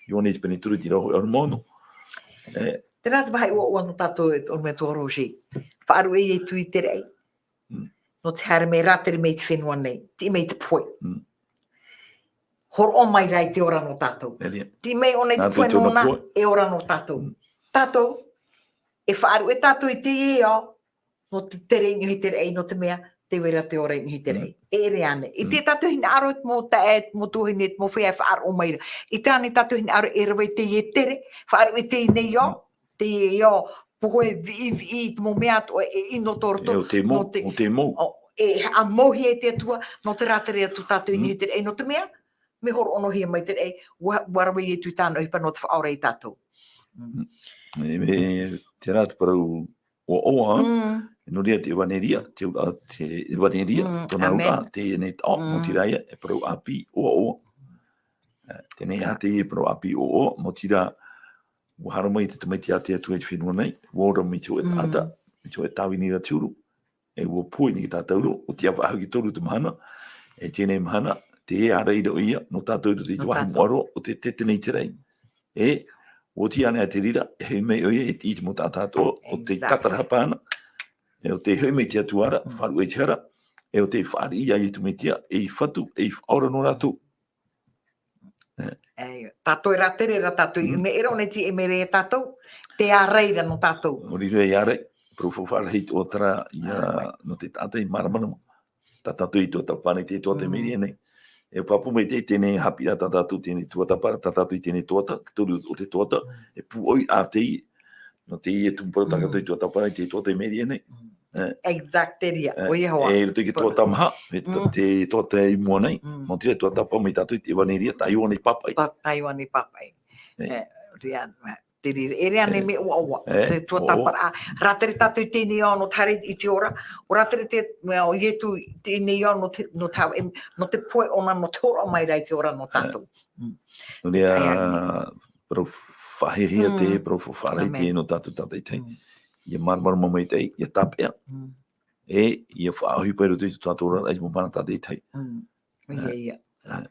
Ioane te pene toru, te irava hōʻē ʻahuru mā ono. E. Terā te vāhi ʻoaʻoa nō tātou e ʻorometua Roger. Faʻaruʻe Ietu i te raʻi. Mm. Nō te haere mai, rātere mai i te fenua nei, tiʻi mai te pohe. Mm. Hōroʻa mai rā i te ora nō tātou. E ʻere. Tiʻi mai ʻōna i te Nā pohe tōna nōna, pohe. e ora nō tātou. Mm. Tātou, e faʻaruʻe tātou i teie ao, nō te tere i niʻa i te raʻi, nō te mea, tē vai ra te ora i niʻa i te raʻi. Mm. E ʻere ānei. I Mm. te tātou hinaʻaro, te mau taeaʻe, te mau tuahine, te mau feiā e faʻaroʻo mai ra. I te ānei tātou hinaʻaro e rave i teie tere, faʻaruʻe i teie ao, Mm. teie ao, pohe viʻiviʻi, te mau mea atoʻa e ʻino tō roto, E, ʻo te mau, nō te, ʻo te mau. ʻO, e haʻamauhia e te Atua, nō te rātere atu tātou i Mm. niʻa i te raʻi, nō te mea, mea hōroʻa noa hia mai te raʻi, ʻua, ʻua rave Ietu i tāna ʻohipa nō te faʻaora ia tātou. Mm. Mm. E, e, terā te parau ʻoaʻoa, Mm. e nō reira te ʻevaneria, te auraʻa, te ʻevaneria, Mm, tōna amen. auraʻa, teie nei taʻo, Mm. maoti rā ïa, e parau ʻāpī ʻoaʻoa. E, teie nei ā teie parau ʻāpī ʻoaʻoa, maoti rā, ʻua haere mai te tamaiti a te Atua i te fenua nei, ʻua ora mai te hōʻē Mm. taʻata, mai te hōʻē tāvini ra te huru, e ʻua pohe i niʻa i te tātauro, ʻua tiʻa faʻahou i te toru te mahana, e teie nei mahana, tē ārai ra ʻoia, nō tātou i roto i te Nō vāhi tātou. moʻa roa, ʻo te, te, tētahi nei te raʻi. E, ʻua tiʻa ānei te reira, e hoʻi mai ʻoia, e tiʻi i te mau taʻata atoʻa, ʻo tē Exactly. tātarahapa ana, e ʻo tē hoʻi mai te Atua ra, Mm. faʻaruʻe i te hara, e ʻo tē fāriʻi ia Ietu Metia, ei fatu, ei faʻaora nō rātou. E. E, tātou e rātere ra tātou, Mm. mea ʻere ʻōna e tiʻa mai ra ia tātou, tē ārai ra nō tātou. ʻO riro e ārai, parau faufaʻa rahi atoʻa terā, ia, Amen. nō te taʻata i māramarama. Tā tātou i tuatāpapa nei, te tuatāpapa Mm. Emeria nei. E pāpū maitaʻi teie nei haʻapiʻiraʻa tā tātou, teie nei tuatāpapa, tā tātou i teie nei tuatāpapa, te toru o te tuatāpapa, Mm. e pūʻoi ā teie, nō teie tumu parau tā Mm. tātou i tuatāpapa nei, te tuatāpapa Emeria nei. Mm. E. Exact, e ʻo ia hoʻi. E, i roto i te Parau. tuatāpapa maha, e to-, Mm. te tuatāpapa i mua nei, Mm. maoti rā tuatāpapa mai tātou i te ʻevaneria, tā Ioane i pāpaʻi. Tā, tā Ioane i pāpaʻi. E. E, ʻo ia, ma, te reira, e ʻere ānei E. mea ʻoaʻoa, E, te tuatāpaparaʻa. ʻOaʻoa. Rātere tātou i teie nei ao nō te haere i te ora, ʻua rātere te, mea ʻo Ietu i teie nei ao nō te, nō te, nō te pohe ʻōna, nō te hōroʻa mai ra i te ora nō E. tātou. Mm. Nō reira, ʻAita ānei. parau faʻahiahia te, Mm. parau faufaʻa rahi te Amen. nō tātou tātaʻitahi. Mm. ʻIa māramarama maitaʻi, ʻia tāpeʻa. Mm. E, ʻia faʻaʻohipa i roto i tō tātou oraraʻa i te mau mahana tātaʻitahi. Mm. E. ʻIa, ʻia. E.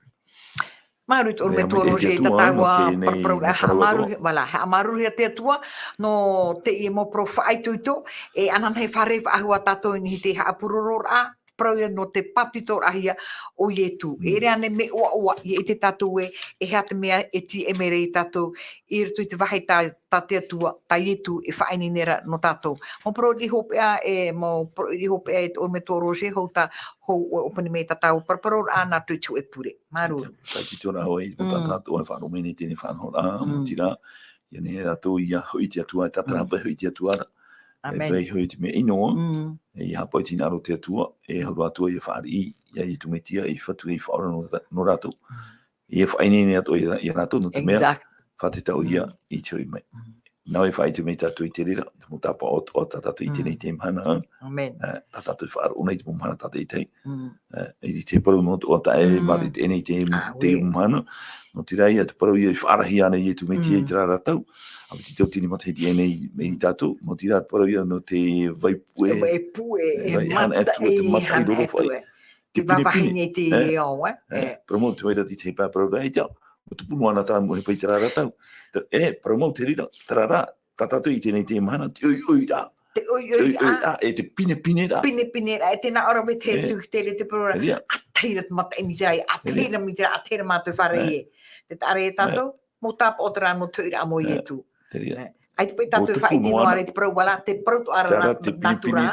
Māuruuru i te ʻorometua Roger i tā tāua parau ra, haʻamāuruuru, voilà, haʻamāuruuruhia te Atua, nō teie mau parau faʻaitoito, e ananahi e fārerei faʻahou ā tātou i niʻa i te haʻapurororaʻa, parau ïa nō te bāpetizoraʻahia o Ietu. Mm. E ʻere ānei mea ʻoaʻoa, ʻia ʻite tātou ē, e aha te mea e tiʻa mai ra ia tātou, i roto i te vāhi tā, tā te Atua, tā Ietu e faʻaineine ra nō tātou. Mau parau ʻiri hopeʻa, e, mau parau ʻiri hopeʻa e te ʻorometua Roger, hou tā, hou ʻoe ʻōpani mai tā tāua paraparau ra, nā roto i te hōʻē pure. Māuruuru. Te, te, te, te, te, Mm. tātou e faʻaroʻo mai nei teie faʻanahoraʻa, Mm. maoti rā, ʻia nehenehe rātou ʻia hoʻi i te Atua, e tātarahapa Mm. e hoʻi i te Atua ra. E Amen. vai hoʻi te mea ʻino, Mm. e ʻia haʻapaʻo i te hinaʻaro o te Atua, e hau roa atu ʻia fāriʻi, ia Ietu Metia, ei fatu, ei faʻaora nō rā-, nō rātou. Mm. ʻIa faʻaineine atoʻa ia, ia rātou, nō te mea, Exact. fātata ʻoia Mm. i te hoʻi mai. Mm. Nā ʻoe e faʻaʻite mai tātou i te reira, te mau tāpaʻo atoʻa tā tātou i teie nei mahana, ā. Amen. Ā, tā tātou e faʻaroʻo nei i te mau mahana tātaʻitahi. Mm. Ā, i te parau nō atoʻa taʻa ʻē, mm, mātou i teie nei te, ā, te mau mahana. Nō te reira ia te parau ia i faʻarahi ana e Ietu Metia i terā ra tau. ʻApitito tini matahiti aʻe nei mai ia tātou. Nō te reira te parau ia nō te vai puʻe. Vai puʻe, e vai hana mataʻi, atu, te mataʻi hana rorofaʻi. Atu, e. Te pinepine. Te vāvāhi nei te, ā, ao, ā. Ā, ā. Parau mau te vai ra i te hepā parau ra i te ao. Mō te punu ana tā mau hepā i terā ra tau. Te, ē, parau mau te reira, terā ra, tā tātou i teie nei mahana, te ʻoiʻoi ra. Te ʻoiʻoi ra. Te ʻoiʻoi ra, e te pinepine ra. Pinepine ra, e te nā ʻō ra mai te, ē, tuhi tere te parau ra. Te reira. ʻA tahi ra te mataʻi mai terā, ʻa tahi ra mai terā, ʻa tahi ra mātou e fārerei. Ē. Te taʻa ra ia tātou, ē, mau tāpaʻo terā nō te hoʻiraʻa mai ia Ietu. Te reira. Ē. ʻAita paʻi tātou e faʻaʻite noa ra i te parau ʻua ra, te parau atoʻa ra nā-, nātura. Terā te pinepine.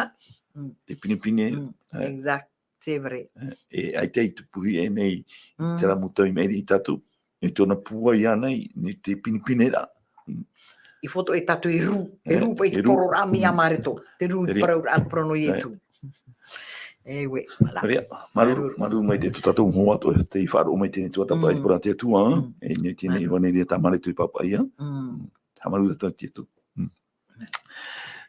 Mm. Te pinepine. Mm. Ē. Exact. C'est vrai. Ē, e, ʻaita i tupu hia nei, mm, terā mau tau i maʻiri ia tātou, i tōna pūai ānei, i te pinepine ra. Mm. I fōtoʻa e tātou e rū, e, ē, rū paʻi i te, e rū, poro ra mai, mm, ʻāmāreto, te rū i te, ē, parau ra, te parau nō Ietu. Ē. E ue, voilà. Te reira, māuruuru, māuruuru. Māuruuru maitaʻi tō tātou mau hoa atoʻa tei faʻaroʻo mai i teie nei tuatāpapa, mm, i te parau a te Atua, mm, e, i teie nei, amen, ʻevaneria tā Mareko i pāpaʻi. Mm. Haʻamāuruuru tātou i te Atua. Mm.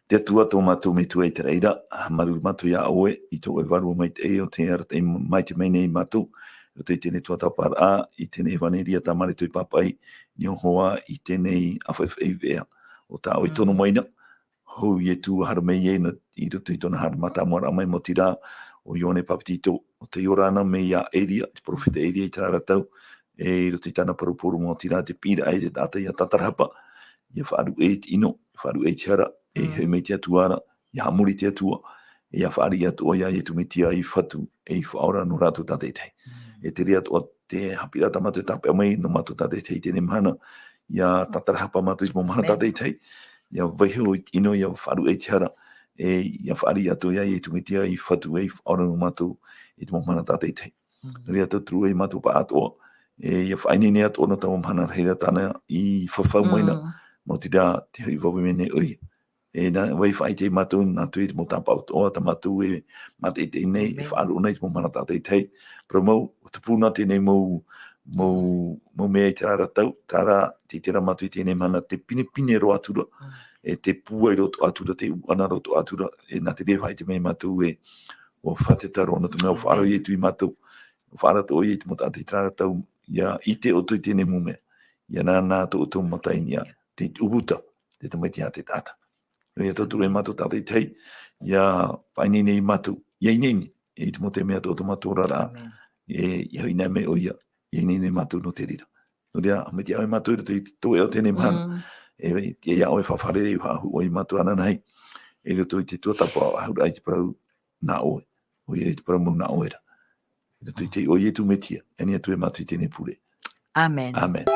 Te Atua tō mātou Metua i te raʻi ra, māuruuru mātou iā ʻoe, i tō ʻoe vārua maitaʻi, ʻo tē arataʻi mai, maitaʻi mai nei ia mātou, i roto i teie nei tuatāpaparaʻa, i teie nei ʻevaneria tā Mareko i pāpaʻi, i niʻa hoʻi i teie nei ʻāfaʻifaʻi veʻa, ʻo tā ʻoe, mm, tono mai na, hou Ietu, haere mai ai na, i roto i tōna haere mātāmua ra mai, maoti rā, ʻo Ioane Papetito, ʻo tei ora na mai iā Eria, te perofeta Eria i terā ra tau, e i roto i tāna parau poro, maoti rā te piʻiraʻa i te taʻata ʻia tātarahapa, ʻia faʻaruʻe i te ʻino, faʻaruʻe i te hara, e, mm, hoʻi mai te Atua ra, ʻia haʻamori i te Atua, e ʻia fāriʻi atoʻa iā Ietu Metia ei Fatu, ei Faʻaora nō rātou tātaʻitahi. Mm. E te reira atoʻa te haʻapiʻiraʻa tā mātou e tāpeʻa mai, nō mātou tātaʻitahi i teie nei mahana, ʻia tātarahapa mātou i te mau mahana, amen, tātaʻitahi, ʻia vaiiho i te ʻino, ʻia faʻaruʻe i te hara, e ʻia fāriʻi atoʻa iā Ietu Metia ei Fatu, ei Faʻaora nō mātou i te mau mahana tātaʻitahi. Mm. Nō reira, tauturu ai mātou pāʻātoʻa, e ʻia faʻaineine atoʻa nō taua mahana rahi ra tāna i fafau mai na, mm, maoti rā, tē hoʻi vave mai nei ʻoia. E nā, vai faʻaʻite ia mātou, nā te mau tāpaʻo atoʻa tā mātou e mātaʻitaʻi nei, e, amen, faʻaroʻo nei i te mau mahana tātaʻitahi. Parau mau, ʻua tupu na teie nei mau, mau, mau mea i terā ra tau, terā rā, tē ʻite ra mātou i teie nei mahana, te pinepine roa atu ra, mm, e te pūai roa atu ra, te ʻuʻana roa atu ra, e nā te reira faʻaʻite mai mātou ē, ʻua fātata roa nō te mea ʻua faʻaara, amen, ʻo Ietu ia mātou, ʻua faʻaara atoʻa ʻoia i te mau taʻata i terā ra tau, ʻia ʻite ʻoutou i teie nei mau mea, ʻia nānā tō ʻoutou mata i niʻa, te ʻūputa, te tamaiti a te taʻata. Nō reira, tauturu ai mātou tātaʻitahi, ʻia faʻaineine ia mātou, ʻia ineine, i te mau taime atoʻa o tō mātou oraraʻa, amen, e, ʻia hoʻi na mai ʻoia, ʻia ineine ia mātou nō te reira. Nō reira, haʻamaitaʻi ʻoe ia mātou i roto i te toeʻa o teie nei mahana. Mm. E, e tiʻa iā ʻoe e faʻafārerei, faʻahou ʻoe ia mātou ananahi, i roto i te tuatāpapa, faʻahou ra i te parau nā ʻoe, ʻoia i te parau mau nā ʻoe ra. I roto i te iʻoa o Ietu Metia, e ani atu e mātou i teie nei pure. Amen. Amen.